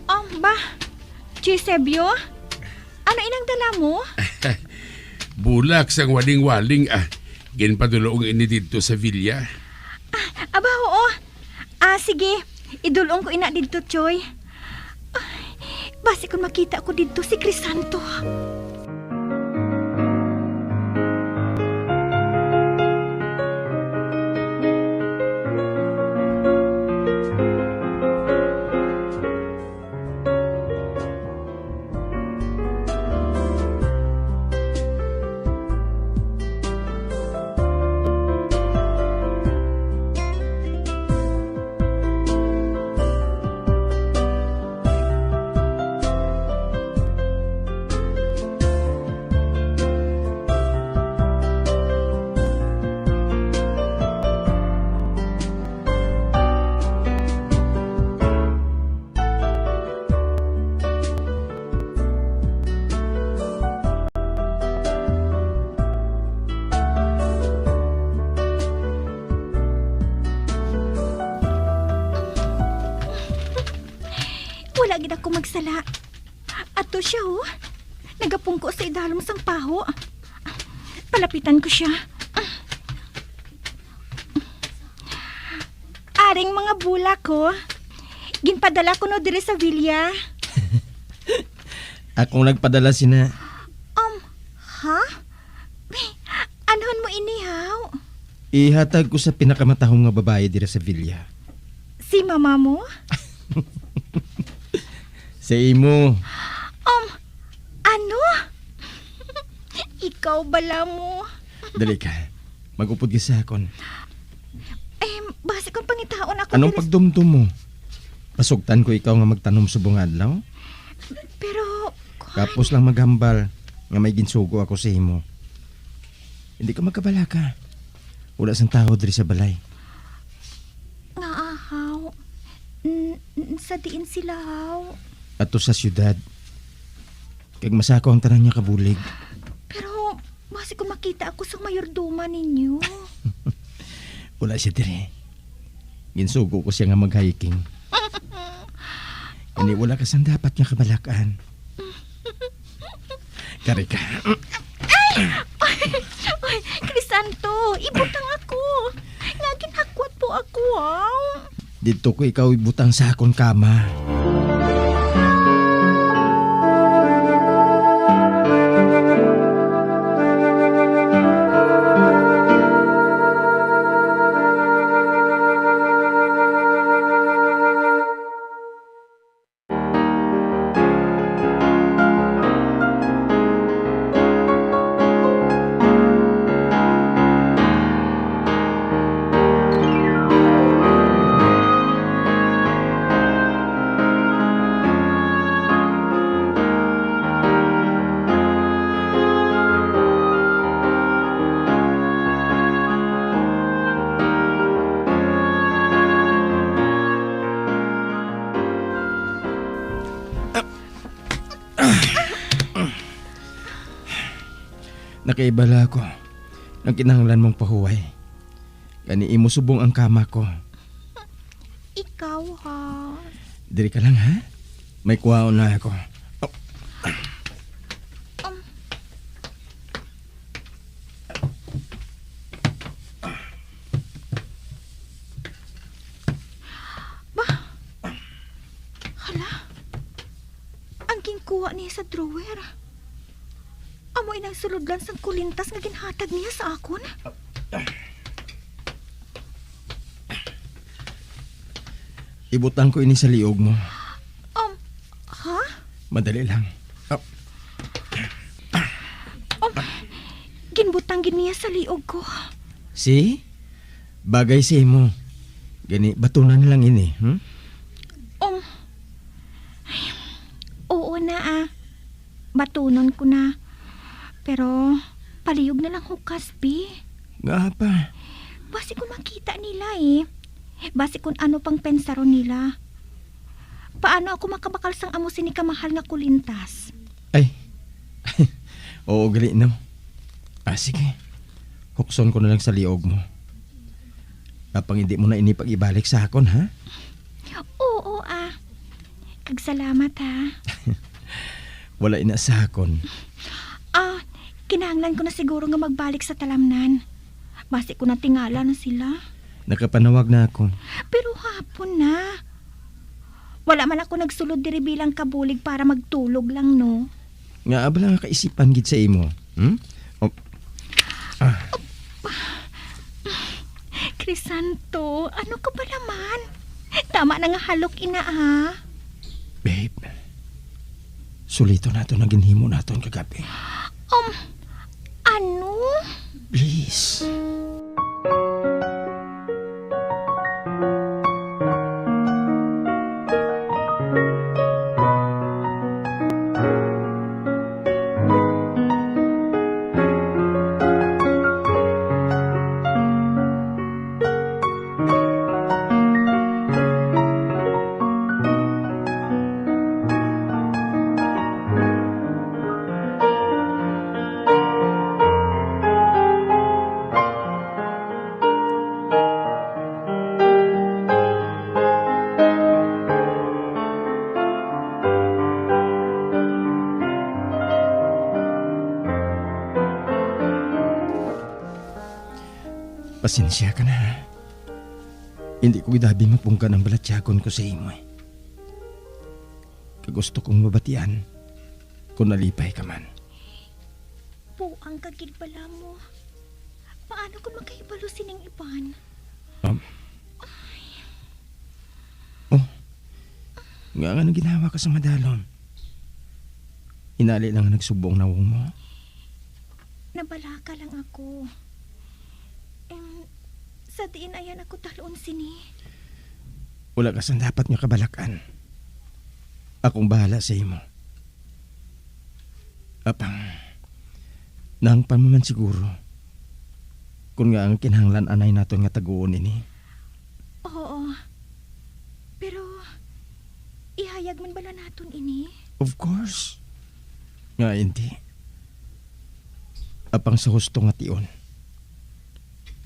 Oh, ba? Eusebio? Ano inang dala mo? Bulak sang waling-waling, ah. Ginpadulong ini didto sa villa. Ah, aba, oo. Ah, sige. Idulong ko ina didto, Choy. Ay, basi kung makita ko didto si Crisanto. Wala gid ako magsala. Ato siya, oh. Nagapungko sa idalom sang paho. Palapitan ko siya. Aring mga bulak ko, ginpadala ko no diri sa villa. Akong nagpadala sina. Um, ha? Anhon mo ini, haw? Ihatag ko sa pinakamatahom nga babayi dira sa villa. Si mama mo? Sa imo. Um, ano? Ikaw bala mo? Dali ka. Mag-upod ka sa akon. Eh, basi kung pangitaon ako Anong diri sa pagdumdum mo? Pasugtan ko ikaw nga magtanom subong adlaw? Pero, kuan Kapos lang maghambal nga may ginsugo ako sa imo. Hindi ka magkabalaka. Wala sang tawo diri sa balay. Nga ahaw. N- n- sa diin sila, haw? Ato sa siyudad. Kag masako ang tanan niya kabulig. Pero, basi kung makita ako sa mayordoma ninyo. Wala siya diri. Ginsugo ko siya nga mag-hiking. Ani wala ka sang dapat nga kabalak-an. Kari ka. Ay! Ay! Ay! Crisanto, ibutang ako. Nga ginhakwat po ako, ah. Didto ko ikaw ibutang sa akon kama. Nakaibala ako. Nagkinahanglan mong pahuway. Gani imo subong ang kama ko. Ikaw, ha? Diri ka lang, ha? May kuhaon na ako. Oh. Um. Ba? Hala? Ang ginkuha niya sa drawer. Amo inang sulodlan sang kulintas nga ginhatag niya sa akon. Ibutang ko ini sa liog mo. Um, ha? Madali lang. Oh. Um, ginbutang gid niya sa liog ko. See? Bagay sa imo. Gani, batunan na lang ini, hmm? Um, ay, oo na, ah. Batunon ko na. Pero, palihog na lang hukas, bi. Nga pa? Basi kung makita nila, eh. Basi kung ano pang pensaron nila. Paano ako makabakal sang amo sini kamahal nga kulintas? Ay. Oo, gali, no? Ah, sige. Hukson ko na lang sa liog mo. Apang hindi mo na ini pag-ibalik sa akon, ha? Oo, ah. Kag salamat, ha. Wala ina sa akon. Ah, kinahanglan ko na siguro nga magbalik sa talamnan. Basi ko natingala na sila. Nakapanawag na ako. Pero hapon na. Wala man ako nagsulod diri bilang kabulig para magtulog lang, no? Nga abala nga kaisipan gid sa imo. Hmm? Oh. Ah. Crisanto, ano ka ba naman? Tama na nga halok ina, ha? Babe, sulito nato na ginhimo naton kagabi. Um, ano? Please. Pasensya ka na, ha? Hindi ko gid abi mapunggan ang balatyagon ko sa imo, eh. Kag gusto kong mabatian kung nalipay ka man. Buang ka gid bala mo. Paano kung makahibalo sining iban? Um, oh, nga nga nang ginawa ka sa madalom? Hinali lang nga nagsubo ang nawong mo? Nabalaka lang ako. Em, sa diin ayan ako talon sini? Wala ka sang dapat nga kabalakan. Akong bahala sa imo. Apang, nahangpan mo man siguro kung nga ang kinahanglan anay naton nga taguon ini. Oo. Pero, ihayag man bala naton ini? Of course. Nga hindi. Apang sa husto nga tion,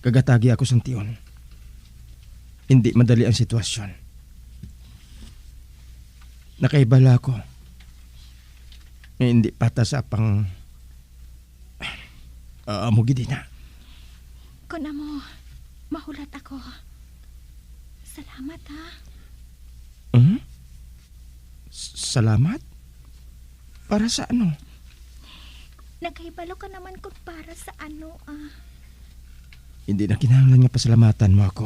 kagatagi ako sang tion. Hindi madali ang sitwasyon. Nakahibalo ako nga hindi patas sa apang, ah, amo gid ina. Kon amo, mahulat ako. Salamat, ha? Hmm? S-, salamat? Para sa ano? Nakahibalo ka naman kung para sa ano, ah. Hindi na kinahanglan nga pasalamatan mo ako.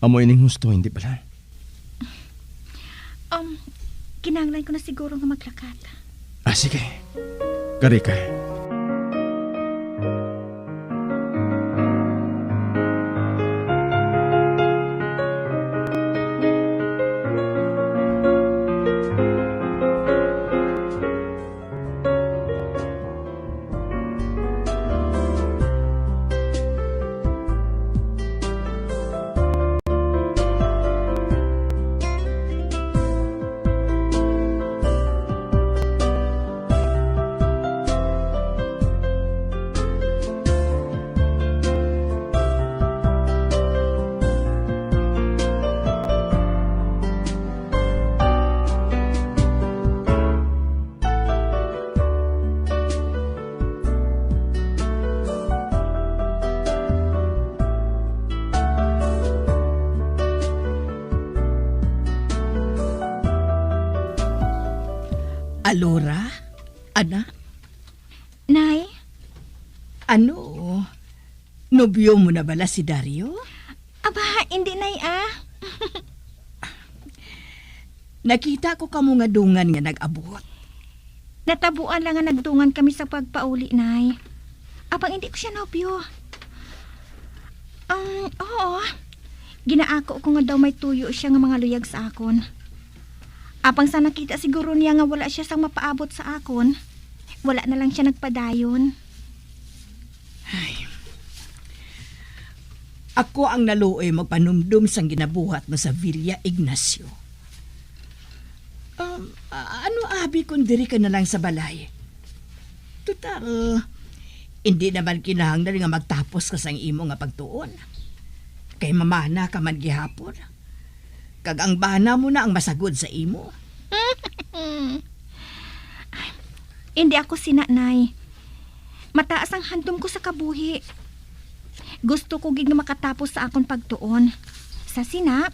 Amo ining husto, hindi bala? Um, kinahanglan ko na siguro nga maglakat. Ah, sige. Kari ka. Alora, anak? Nay? Ano? Nobyo mo na bala si Dario? Aba, hindi, Nay, ah. Nakita ko kamo nga dungan nga nag-abot. Natabuan lang nga nagdungan kami sa pagpauli, Nay. Apang hindi ko siya nobyo. Um, oo. Ginaako ko nga daw may tuyo siya nga mga luyag sa akon. Apang sa nakita siguro niya nga wala siya sang mapaabot sa akon, wala na lang siya nagpadayon. Ay. Ako ang naluoy magpanumdom sang ginabuhat mo sa Villa Ignacio. Um, a-, ano abi kung diri ka na lang sa balay? Total, hindi naman kinahanglan nga magtapos ka sang imo nga pagtuon. Kay mamana ka man gihapon. Kag ang bana mo na ang masagod sa imo. Hindi ako sina, Nay. Mataas ang handom ko sa kabuhi. Gusto ko gid nga makatapos sa akon pagtuon. Sa sina,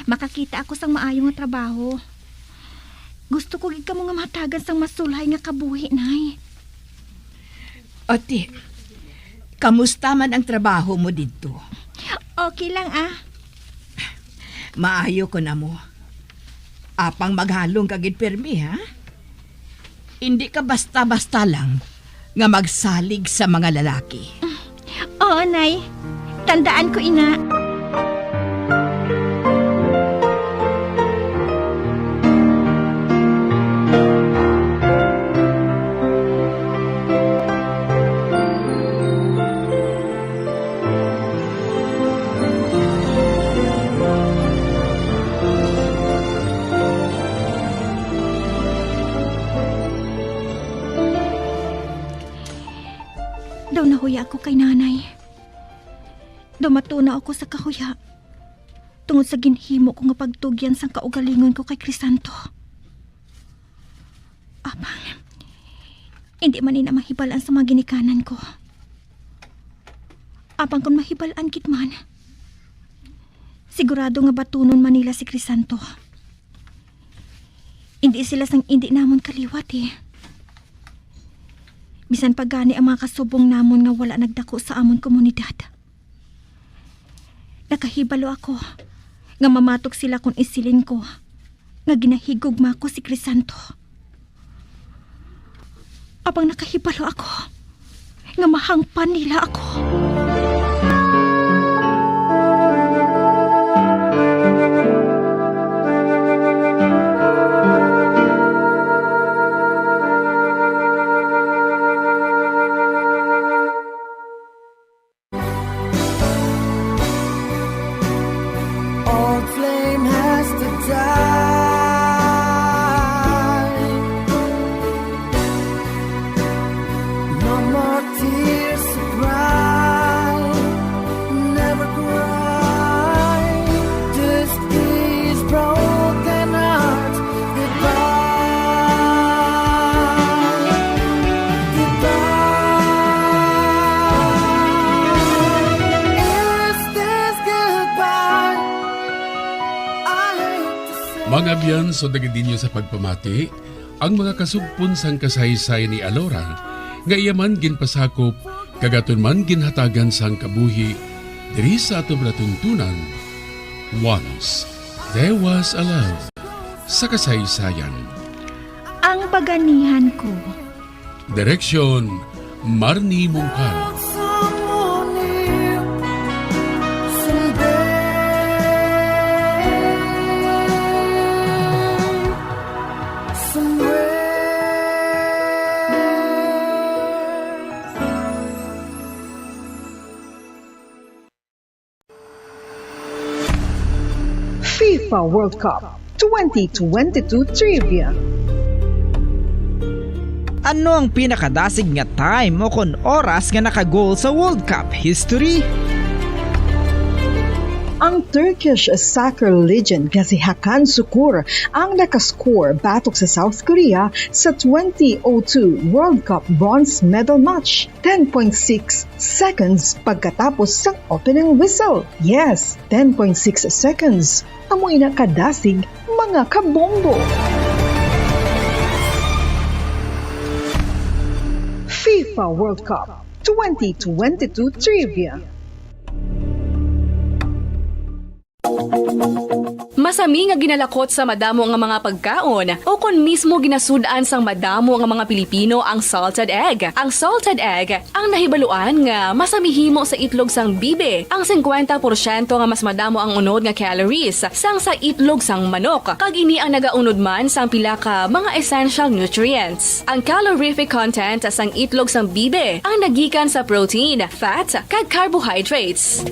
makakita ako sang maayo nga trabaho. Gusto ko gid kamo nga mahatagan sang masulhay nga kabuhi, Nay. Ati, kamusta man ang trabaho mo didto? Okay lang, ah. Maayo kon amo. Apang maghalong ka gid pirmi, ha? Indi ka basta-basta lang nga magsalig sa mga lalaki. Oo, Nay. Tandaan ko ina. Daw nahuya ako kay Nanay. Daw matunaw ako sa kahuya tungod sa ginhimo ko nga pagtugyan sang kaugalingon ko kay Crisanto. Apang, hindi man ina mahibal-an sa mga ginikanan ko. Apang kon mahibal-an gid man, sigurado nga batunon man nila si Crisanto. Indi sila sang indi namon kaliwat, eh. Bisan pa gani ang mga kasubong namon nga wala nagdako sa amon komunidad. Nakahibalo ako nga mamatok sila kon isiling ko nga ginahigugma ko si Crisanto. Apang nakahibalo ako nga mahangpan nila ako. Old flame has to die. No more tears to cry. Never cry. This is broken heart. Goodbye. Goodbye. Is this goodbye? Mga abyan, sugad gid ninyo sa pagpamati, ang mga kasugpon sang kasaysayan ni Alora, nga iya man ginpasakop kag aton man ginhatagan sang kabuhi diri sa aton palatuntunan, Once There Was a Love sa kasaysayan. Ang Paganihan Ko. Direksyon, Marnie Mungkal. FIFA World Cup twenty twenty-two Trivia. Ano ang pinakadasig nga time o kon oras nga naka-goal sa World Cup history? Ang Turkish soccer legend nga si Hakan Sukur ang nakascore batok sa South Korea sa twenty oh two World Cup bronze medal match. Ten point six seconds pagkatapos sang opening whistle. Yes, ten point six seconds. Amo ina kadasig, mga kabombo. FIFA World Cup twenty twenty-two Trivia. Masami nga ginalakot sa madamo nga mga pagkaon, o kon mismo ginasud-an sang madamo nga mga Pilipino ang salted egg. Ang salted egg, ang nahibaluan nga masami himo sa itlog sang bibi, ang singkwenta porsyento nga mas madamo ang unod nga calories sang sa itlog sang manok, kag ini ang nagaunod man sang pila ka mga essential nutrients. Ang calorific content sang itlog sang bibi ang nagikan sa protein, fat, kag carbohydrates.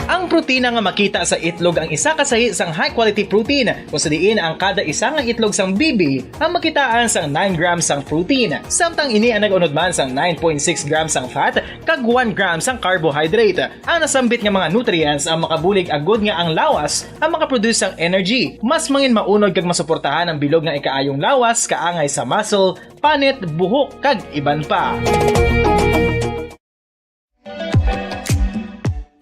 Ang protina nga makita sa itlog ang isa ka sahi sang high-quality protein, kung sa diin ang kada isa nga itlog sang bibi ang makitaan sang nine grams sang protein, samtang ini ang nag-unod man sang nine point six grams sang fat kag one gram sang carbohydrate. Ang nasambit nga mga nutrients ang makabulig agud nga ang lawas ang makaproduce sang energy. Mas mangin maunod kag masuportahan ang bilog nga ikaayong lawas kaangay sa muscle, panit, buhok, kag iban pa.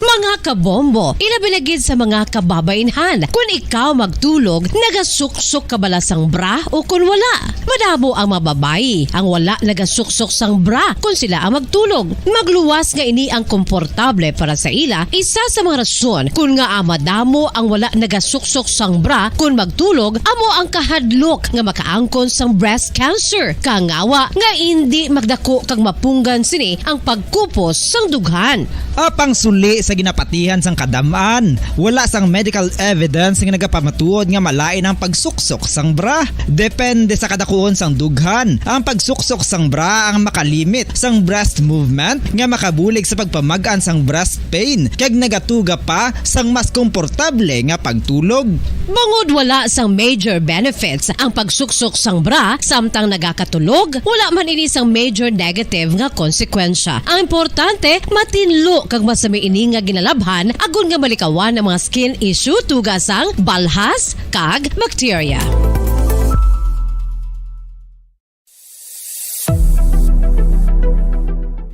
Mga kabombo, ilabi na gid sa mga kababainhan, kun ikaw magtulog, nagasuksok ka bala sang bra o kun wala? Madamo ang mga babayi ang wala nagasuksok sang bra kun sila ang magtulog. Magluwas nga ini ang komportable para sa ila. Isa sa mga rason kun ngaa madamo ang wala nagasuksok sang bra kun magtulog amo ang kahadlok nga makaangkon sang breast cancer, kangawa nga indi magdako kag mapunggan sini ang pagkupos sang dughan. Apang suli sa ginapatihan sang kadam-an, wala sang medical evidence nga nagapamatuod nga malain ang pagsuksok sang bra. Depende sa kadakuon sang dughan. Ang pagsuksok sang bra ang makalimit sang breast movement nga makabulig sa pagpamag-an sang breast pain kag nagatuga pa sang mas komportable nga pagtulog. Bangod wala sang major benefits ang pagsuksok sang bra samtang nagakatulog, wala man ini sang major negative nga konsekwensya. Ang importante, matinlo kag masami ini nga ginalabhan agod nga malikawan ang mga skin issue tuga sang balhas kag bakterya.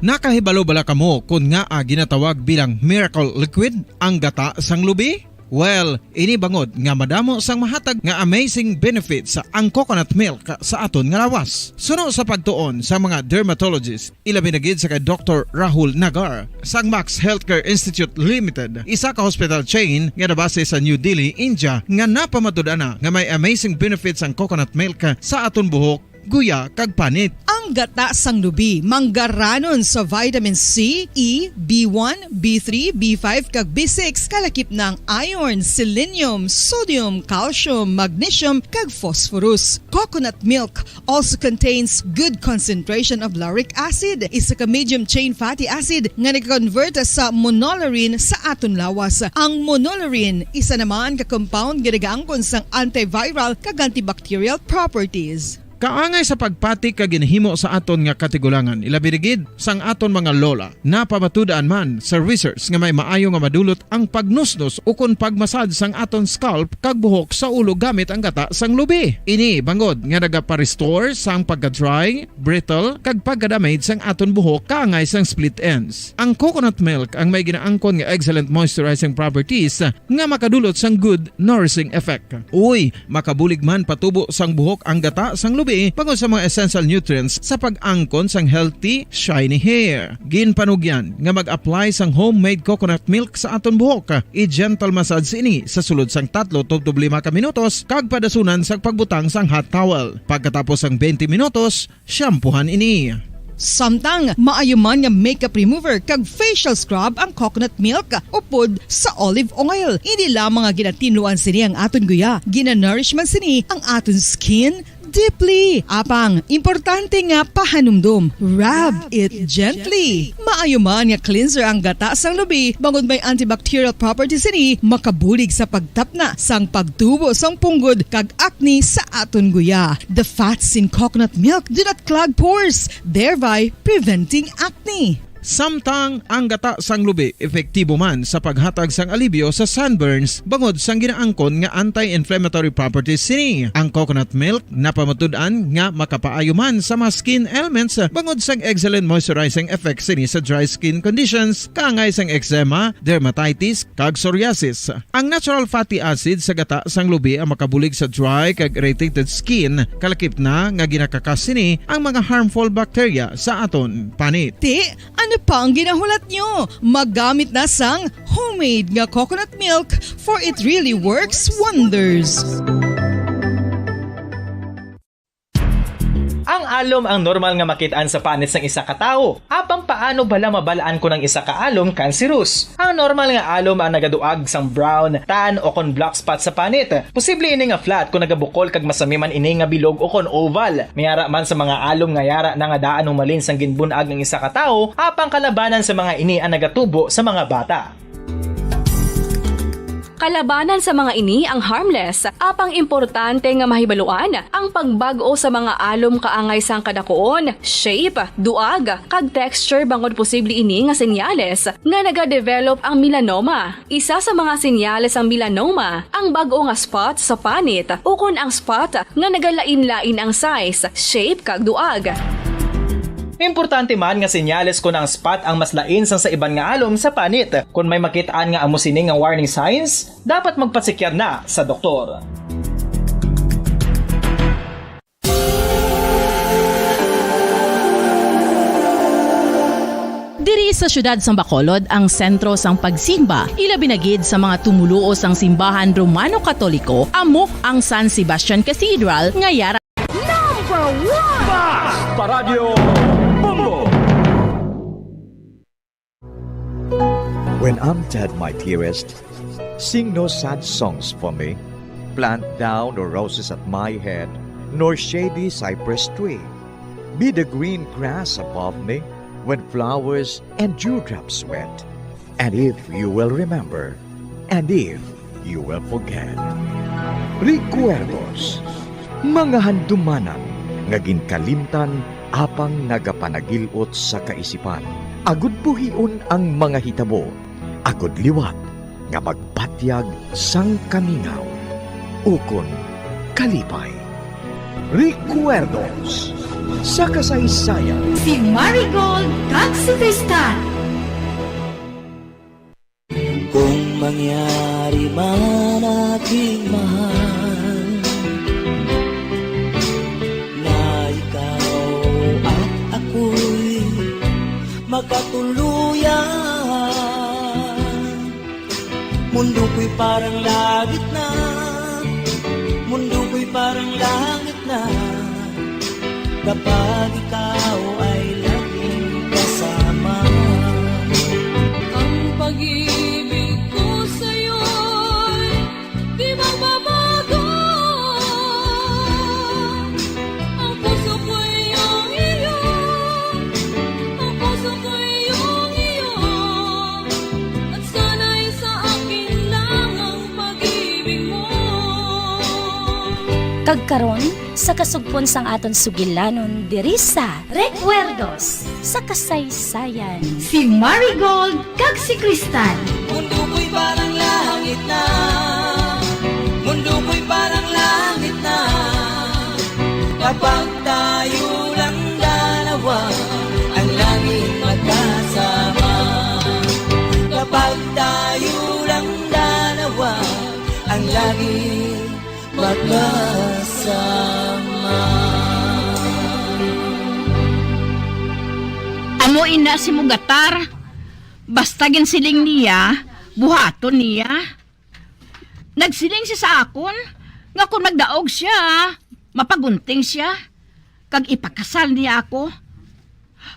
Nakahibalo bala kamo kon ngaa ginatawag bilang miracle liquid ang gata sang lubi? Well, ini bangod nga madamo sang mahatag nga amazing benefits ang coconut milk sa aton nga lawas. Suno sa pagtuon sa mga dermatologist, ilabi na gid sa kay Doktor Rahul Nagar sang Max Healthcare Institute Limited, isa ka hospital chain nga nabase sa New Delhi, India, nga napamatud-an na nga may amazing benefits ang coconut milk sa aton buhok, guya, kag panit. Ang gata sang lubi manggaranon sa vitamin C, E, B one, B three, B five, kag B six, kalakip na ang iron, selenium, sodium, calcium, magnesium, kag phosphorus. Coconut milk also contains good concentration of lauric acid, isa ka medium chain fatty acid nga nag-convert sa monolaurin sa aton lawas. Ang monolaurin isa naman ka compound nga nagaangkon sang antiviral kag antibacterial properties. Kaangay sa pagpati kag ginhimo sa aton nga katigulangan, ilabi na gid sang aton mga lola. Napamatud-an man sa research nga may maayo nga madulot ang pagnusnos ukon pagmasad sang aton scalp kag buhok sa ulo gamit ang gata sang lubi. Ini bangod nga nagapa-restore sang pagka-dry, brittle, kag pagka-damage sang aton buhok kaangay sang split ends. Ang coconut milk ang may ginaangkon nga excellent moisturizing properties nga makadulot sang good nourishing effect. Uy, makabulig man patubo sang buhok ang gata sang lubi bangod sa mga essential nutrients sa pag-angkon sang healthy, shiny hair. Ginpanugyan nga mag-apply sang homemade coconut milk sa aton buhok. I-gentle massage ini sa sulod sang tatlo tubtob lima ka minutos kag padasunan sang pagbutang sang hot towel. Pagkatapos sang twenty minutos, shampoohan ini. Samtang maayo man nga makeup remover kag facial scrub ang coconut milk upod sa olive oil. Hindi lamang nga ginatinluan sini ang aton guya, ginanourish man sini ang aton skin deeply. Apang, importante nga pahanumdom, rub it gently. Maayo man nga cleanser ang gata sang lubi, bangod may antibacterial properties sini, makabulig sa pagtapna sang pagtubo sang punggod kag acne sa aton guya. The fats in coconut milk do not clog pores, thereby preventing acne. Samtang ang gata sang lubi epektibo man sa paghatag sang alibyo sa sunburns bangod sang ginaangkon nga anti-inflammatory properties sini. Ang coconut milk napamatud-an nga makapaayo man sa mga skin ailments bangod sang excellent moisturizing effects sini sa dry skin conditions, kaangay sang eczema, dermatitis, kag psoriasis. Ang natural fatty acid sa gata sang lubi ang makabulig sa dry kag irritated skin, kalakip na nga ginakakas sini ang mga harmful bacteria sa aton panit. Ti, ano pa ang ginahulat nyo? Maggamit na sang homemade nga coconut milk, for it really works wonders. Ang alom ang normal nga makit-an sa panit sang isa ka tawo. Apang paano bala mabal-an kon ang isa ka alom kanserus? Ang normal nga alom ang nagaduag sang brown, tan, o kon black spot sa panit. Posible ini nga flat kon nagabukol kag masami man ini nga bilog o kon oval. May ara man sa mga alom nga yara na nga daan humalin sang ginbun-ag ang isa ka tawo, apang kalabanan sa mga ini ang nagatubo sa mga bata. Kalabanan sa mga ini ang harmless, apang importante nga mahibaluan ang pagbag-o sa mga alom kaangay sang kadakuon, shape, duag, kag texture, bangod posible ini nga senyales nga nagadevelop ang melanoma. Isa sa mga senyales sang melanoma ang bag-o nga spot sa panit ukon ang spot nga nagalain-lain ang size, shape, kag duag. Importante man nga senyales kon ang spot ang mas lain sang sa iban nga alom sa panit. Kon may makit-an nga amo sini nga warning signs, dapat magpatsikyar na sa doktor. Diri sa siyudad sang Bacolod ang sentro sang pagsimba, ilabi na gid sa mga tumoluo sang simbahan Romano Katoliko, amo ang San Sebastian Cathedral nga yara. Number one! Basta Radyo Bombo! When I'm dead, my dearest, sing no sad songs for me. Plant thou no roses at my head, nor shady cypress tree. Be the green grass above me when flowers and dewdrops wet. And if you will remember, and if you will forget. Recuerdos, mga handumanan nga ginkalimtan apang nagapanagil-ot sa kaisipan. Agud buhion ang mga hitabo, agud liwat nga magpatyag sang kamingaw ukon kalipay. Recuerdos, Sa kasaysayan, si Marigold kag si Tristan. Kung mangyari man, aking mahal, na ikaw at ako'y magkatuluyan, mundo ko'y parang langit na, mundo ko'y parang langit na, kapag ikaw ay laging kasama. Ang pag-ibig ko sa'yo'y di magbabago. Ang puso ko'y iyong iyo. Ang puso ko'y iyong iyo. At sana'y sa akin lang ang pag-ibig mo. Kag karon, sa kasugpon sang aton sugilanon diri sa Recuerdos sa Kasaysayan, si Marigold kag si Cristal. Mundo ko'y parang langit na, mundo ko'y parang langit na, kapag tayo lang dalawa ang laging magkasama. Kapag tayo lang dalawa ang laging magkasama. Amo ina si Mugatar. Basta ginsiling niya, buhaton niya. Nagsiling siya sa akon nga kon magdaog siya, mapagunting siya, kag ipakasal niya ako.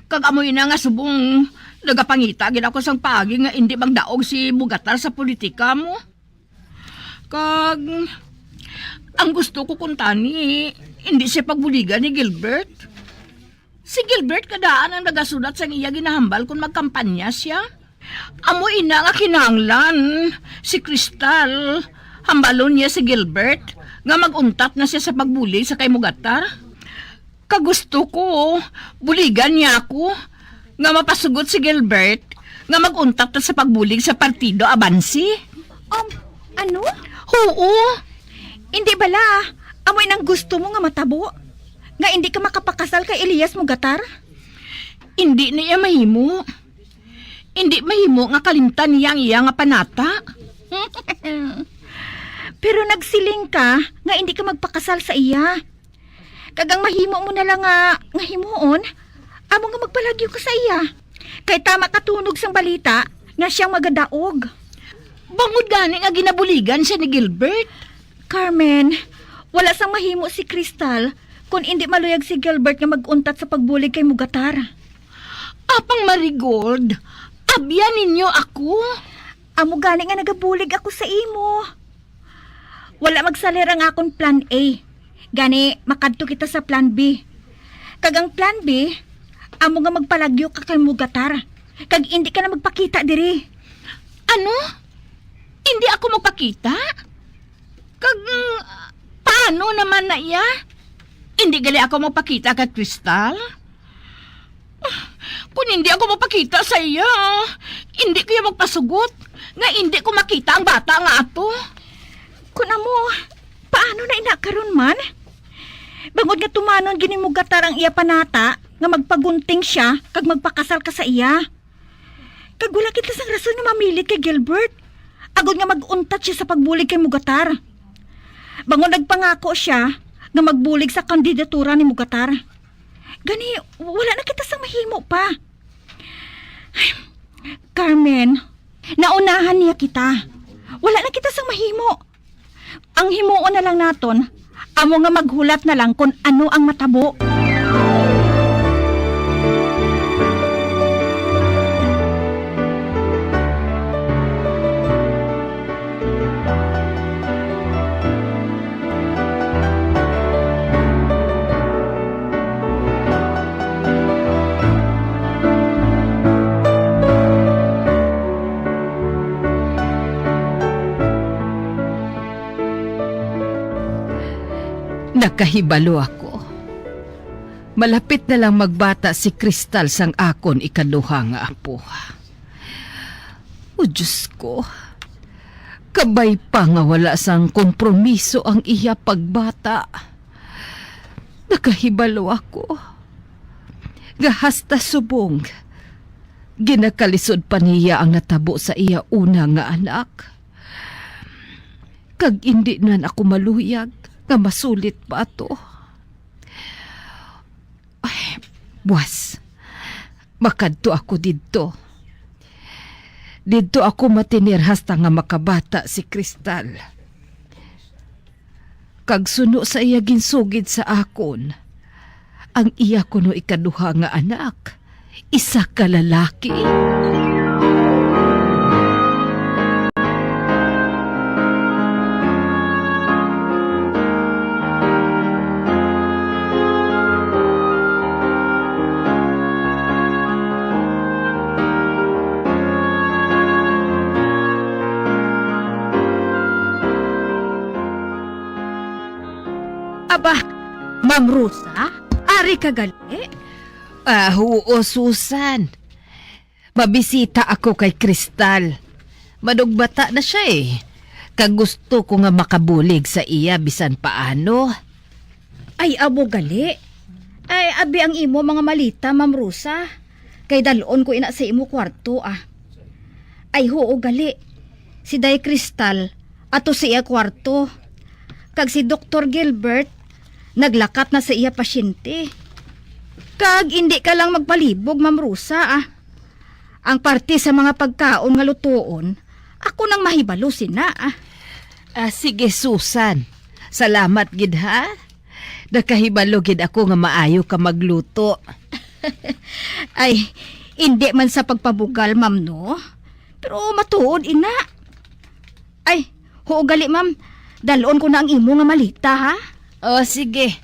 Kag amo ina nga subong nagapangita gid ako sang paagi nga indi magdaog si Mugatar sa politika mo. Kag ang gusto ko kuntani, indi siya pagbuligan ni Gilbert. Si Gilbert kadaan ang nagasulat sang iya ginahambal kon magkampanya siya. Amo ina nga kinahanglan si Cristal hambalon niya si Gilbert nga mag-untat na siya sa pagbulig sa kay Mugatar. Kag gusto ko buligan niya ako nga mapasugot si Gilbert nga mag-untat na sa pagbulig sa Partido Abansi. Um, ano? Huo. Indi bala, amo inang gusto mo nga matabo? Nga indi ka makapakasal kay Elias Mugatar? Indi na iya mahimo. Indi mahimo nga kalimtan niya ang iya nga panata. Pero nagsiling ka nga indi ka magpakasal sa iya. Kag ang mahimo mo na lang nga, nga himuon, amo nga magpalagyo ka sa iya. Kay tama ka tunog sang balita nga siyang magadaog. Bangod gani nga ginabuligan siya ni Gilbert. Carmen, wala sang mahimo si Cristal kon indi maluyag si Gilbert nga mag-untat sa pagbulig kay Mugatar. Apang Marigold, abyan ninyo ako. Amo gani nga nagabulig ako sa imo. Wala magsalir ang akon plan A. Gani, makadto kita sa plan B. Kag ang plan B, amo nga magpalagyo ka kay Mugatar. Kag indi ka na magpakita diri. Ano? Indi ako magpakita? Kag, mm, paano naman na iya? Indi gali ako magpakita kay Cristal? Kon hindi ako magpakita sa iya, hindi ko iya magpasugot nga hindi ko makita ang bata nga ato. Kun amo, paano na ina karon man? Bangod nga tumanon gid ni Mugatar ang iya panata nga magpagunting siya kag magpakasal ka sa iya. Kag wala kita sang rason nga mamilit kay Gilbert, agod nga mag-untat siya sa pagbulig kay Mugatar. Bangod nagpangako siya nga magbulig sa kandidatura ni Mugatar. Gani, wala na kita sang mahimo pa. Carmen, naunahan niya kita. Wala na kita sang mahimo. Ang himuon na lang naton, amo nga maghulat na lang kon ano ang matabo. Nakahibalo ako. Malapit na lang magbata si Cristal sang akon ikaduha nga apo. O Diyos ko, kabay pa nga wala sang kompromiso ang iya pagbata. Nakahibalo ako nga hasta subong ginakalisod pa niya ang natabo sa iya una nga anak, kag indi na ako maluyag nga masulit pa ato. Ay, buwas, makadto ako didto. Didto ako matiner hasta nga makabata si Cristal. Kag suno sa iya ginsugid sa akon, ang iya kuno ikaduha nga anak, isa ka lalaki. Aba, Ma'am Rosa, ari ka gali? Ah, huo, Susan. Mabisita ako kay Cristal. Manugbata na siya, eh. Kag gusto ko nga makabulig sa iya bisan paano. Ay, amo gali. Ay, abi ang imo mga malita, Ma'am Rosa. Kay dal-on ko ina sa imo kwarto, ah. Ay, huo gali. Si Day Cristal, ato sa iya kwarto. Kag si Doktor Gilbert, naglakat na sa iya pasyente. Kag indi ka lang magpalibog, Ma'am Rosa, ah. Ang parte sa mga pagkaon nga lutoon, ako nang mahibalo sina, ah. Ah, sige, Susan. Salamat gid, ha? Nakahibalo gid ako nga maayo ka magluto. Ay, indi man sa pagpabugal, ma'am, no? Pero matuod, ina. Ay, huo gali, ma'am. Dal-on ko na ang imo nga malita, ha? Oh, sige.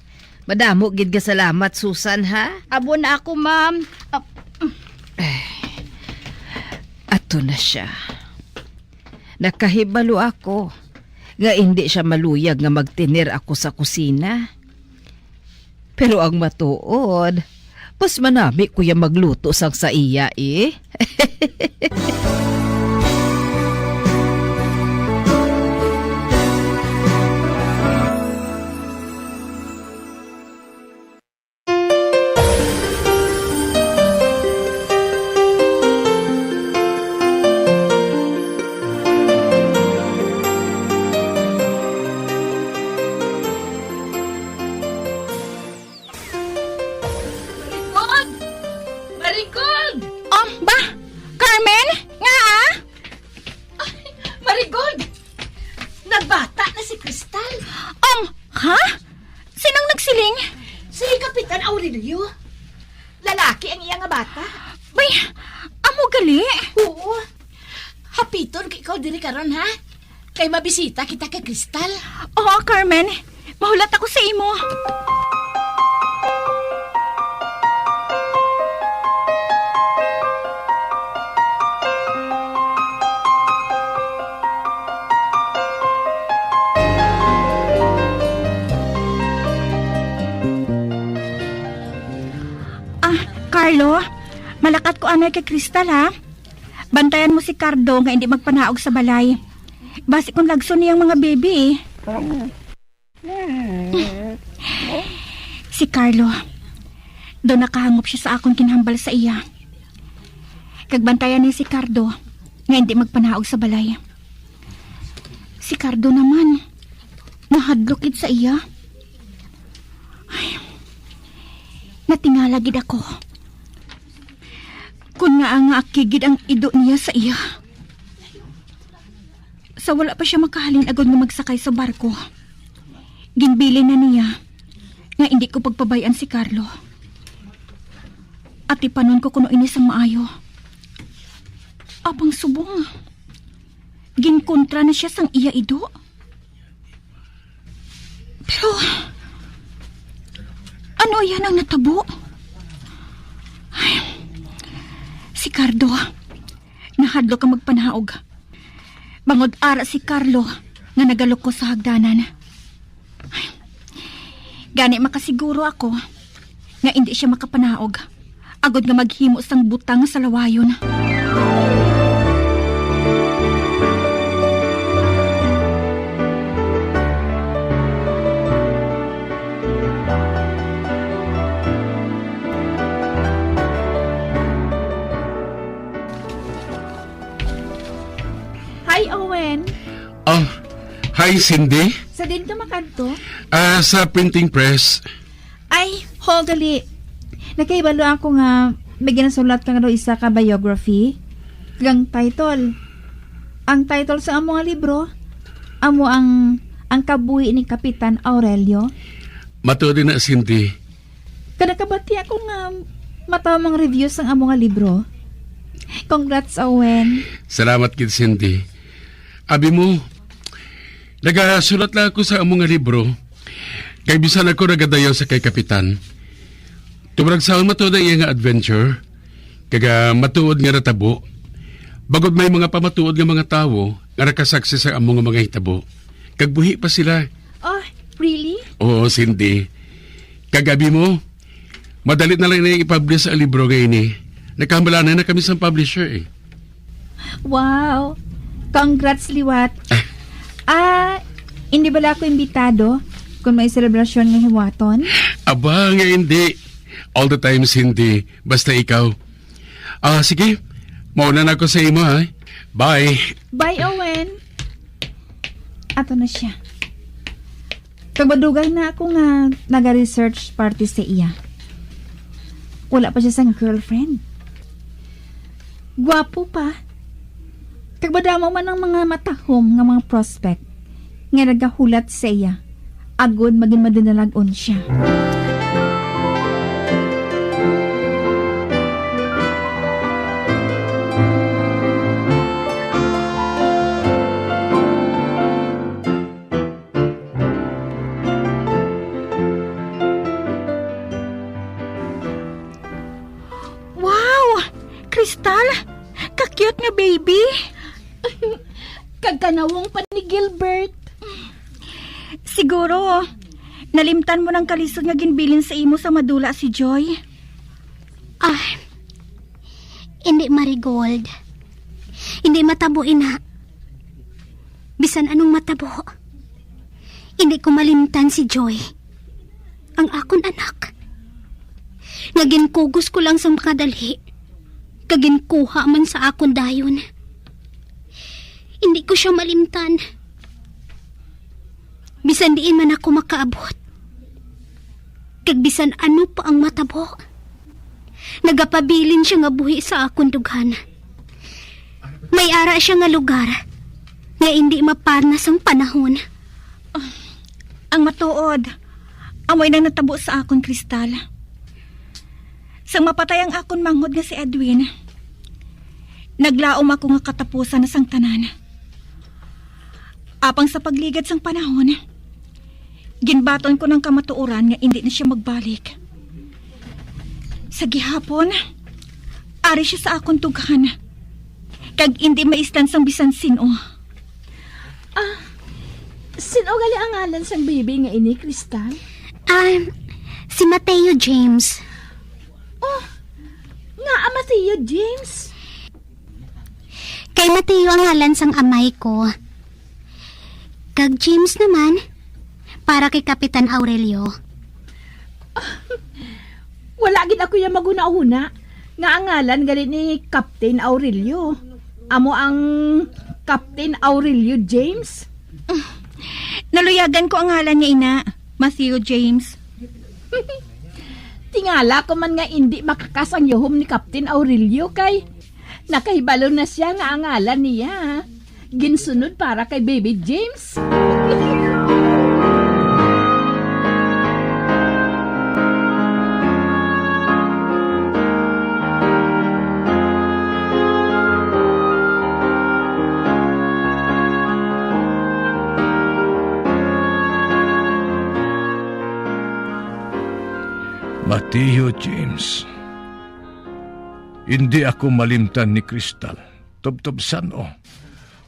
Madamo gid nga salamat, Susan, ha? Abo na ako, ma'am. Ap- Ato na siya. Nakahibalo ako nga indi siya maluyag nga magtener ako sa kusina. Pero ang matuod, mas manami ko iya magluto sang sa iya, eh. Marigold! Marigold! Um, ba? Carmen? Nga, ah? Ay, Marigold! Nagbata na si Cristal. Um, ha? Sinong nagsiling? Si Kapitan Aurelio. Lalaki ang iya nga bata. Bay, amo gali? Oo. Hapiton ko ikaw diri karon, ha? Kay mabisita kita kay Cristal. Oo, Carmen. Mahulat ako sa imo. Ah, Carlo, malakat ko anay kay Cristal, ha? Bantayan mo si Cardo nga indi magpanaog sa balay. Basi kung lagson niya ang mga baby, eh. Si Carlo, daw nakahangop siya sa akon ginhambal sa iya. Kag bantayan ni si Cardo nga hindi magpanaog sa balay. Si Cardo naman, nahadlok gid sa iya. Ay, natingala gid ako. Kun nga nga akig gid ang ido niya sa iya. Sa wala pa siya makahalin agod nga magsakay sa barko, ginbilin na niya nga indi ko pagpabay-an si Carlo. Atipanon ko kuno ini sang maayo. Apang subong, ginkontra na siya sang iya ido. Pero, ano yan ang natabo? Ay, si Cardo, nahadlok ang magpanaog. Bangod ara si Carlo nga nagalukos sa hagdanan. Gani makasiguro ako nga indi siya makapanaog agod nga maghimo sang butang sa lawayon. Hi, Owen. Oh, hi, Cindy. Sa din ka makadto? Ah, sa printing press. Ay, hold, dali. Nakahibalo ako nga may ginasulat ka nga daw isa ka biography. Kag ang title. Ang title sa amo nga libro, amo ang, ang kabuhi ni Kapitan Aurelio. Matuod na, Cindy. Kada kabati ako nga mataw mga reviews sang amo nga libro. Congrats, Owen. Salamat gid, Cindy. Abi mo, nagasulat lang ako sa amo nga libro, kay bisan ako nagadayaw sa kay Kapitan. Tubrag saon matuod ang iya nga adventure, kag, ah, matuod nga natabo. Bagod may mga pamatuod nga mga tawo nga nakasaksi sa amo nga mga hitabo. Kag buhi pa sila. Oh, really? Oo, Cindy. Kag abi mo, madali na lang na i-publish ang libro nga ini. Nagkahambalan na kami sa publisher eh. Wow! Congrats liwat. Ah, hindi bala ako imbitado kung may selebrasyon nga hiwaton? Aba, nga hindi. All the time, Cindy. Basta ikaw. Ah, sige. Mauna na ako sa imo, ha? Bye. Bye, Owen. Ato na siya. Kag madugay na ako nga naga-research party sa iya. Wala pa siya sang girlfriend. Gwapo pa. Kag madamo man ang mga matahom nga mga prospect nga nagahulat sa iya, agod magin madinalag-on siya. Wow! Crystal, ka-cute nga baby. Kag kanawong pa ni Gilbert. Siguro, nalimtan mo nang kalisod nga ginbilin sa imo sa madula si Joy. Ah, hindi, Marigold. Hindi matabo ina. Bisan anong matabo, hindi ko malimtan si Joy, ang akon anak, nga ginkugos ko lang sang makadali, kag ginkuha man sa akon dayon. Hindi ko siya malimtan. Bisan diin man ako makaabot, kag bisan ano pa ang matabo, nagapabilin siya nga buhi sa akon dughan. May ara siya nga lugar nga indi maparna sang panahon. Ang matuod, amoy nang natabo sa akon, Crystal. Sang mapatay ang akon manghod nga si Edwin, naglaom ako nga katapusan na sang tanan. Apang sa pagligad sang panahon, ginbaton ko ng kamatuoran nga indi na siya magbalik. Sa gihapon, ari siya sa akon dughan, kag indi maistan sang bisan sin-o. Ah, sin-o gali ang ngalan sang baby nga ini, Crystal? Ah, si Mateo James. Oh, ngaa Mateo James? Kay Mateo ang ngalan sang amay ko. Kag James naman, para kay Kapitan Aurelio. Wala gid ako iya maghunahuna nga ang ngalan gali ni Captain Aurelio. Amo ang Captain Aurelio James? Naluyagan ko ang ngalan niya, ina. Mateo James. Tingala ko man nga indi makakas ang yuhom ni Captain Aurelio kay nakahibalo na siya nga ang ngalan niya ginsunod para kay Baby James. Mateo James. Indi ako malimtan ni Crystal. Tubtob san-o,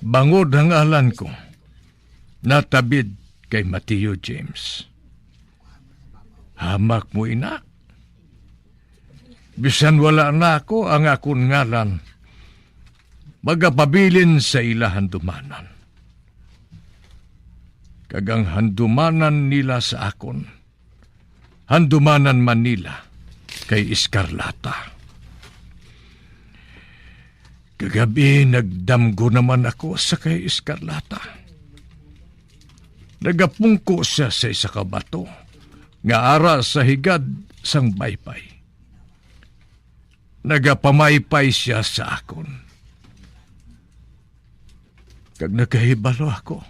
bangod ang ngalan ko natabid kay Mateo James. Hamak mo ina. Bisan wala na ako, ang akon ngalan magapabilin sa ila handumanan. Kag ang handumanan nila sa akon, handumanan man nila kay Escarlata. Kagabi, nagdamgo naman ako sa kay Escarlata. Nagapungko siya sa isa ka bato nga ara sa higad sang baypay. Nagapamaypay siya sa akon. Kag nakahibalo ako,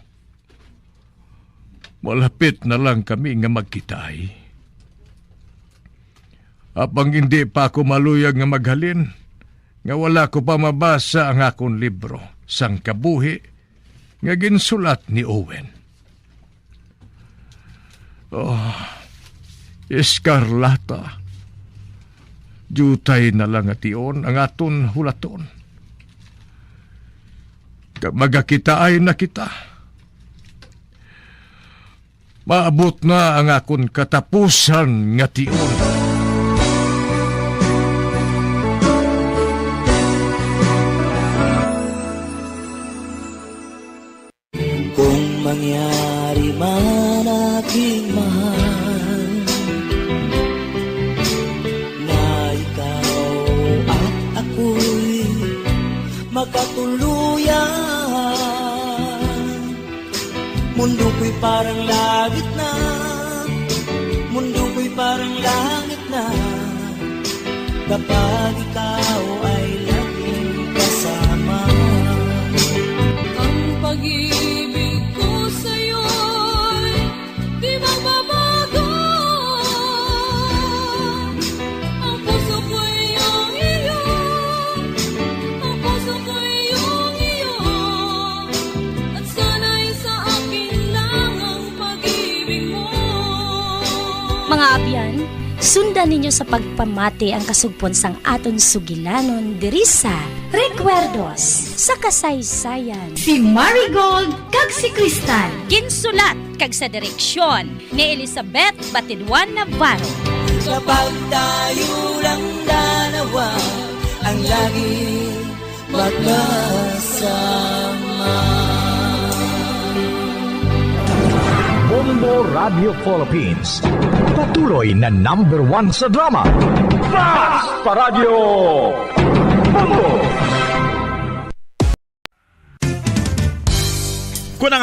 malapit na lang kami nga magkitaay. Apang hindi pa ako maluyag nga maghalin, nga wala ko pa mabasa ang akon libro sang kabuhi nga ginsulat ni Owen. Oh, Escarlata, diutay na lang nga tion ang aton hulaton. Kag magakitaay na kita. Maabot na ang akon katapusan nga tion. Kung mangyari man, aking mahal, na ikaw at ako'y magkatuluyan, mundo ko'y parang langit na, mundo ko'y parang langit na, kapag ikaw ay laging kasama. Ang pag-ibig ko sa'yo'y di magbabago. Ang puso ko'y iyong iyo, ang puso ko'y iyong iyo, at sana'y sa akin lang ang pag-ibig mo. Mga abyan, sundan ninyo sa pagpamati ang kasugpon sang aton sugilanon diri sa Recuerdos sa Kasaysayan. Si Marigold kag si Crystal. Ginsulat kag sa direksyon ni Elizabeth Batidwan Navarro. Kapag tayo lang dalawa ang laging magkasama. Bombo Radio Philippines, patuloy na number one sa drama. Basta Radyo Bombo!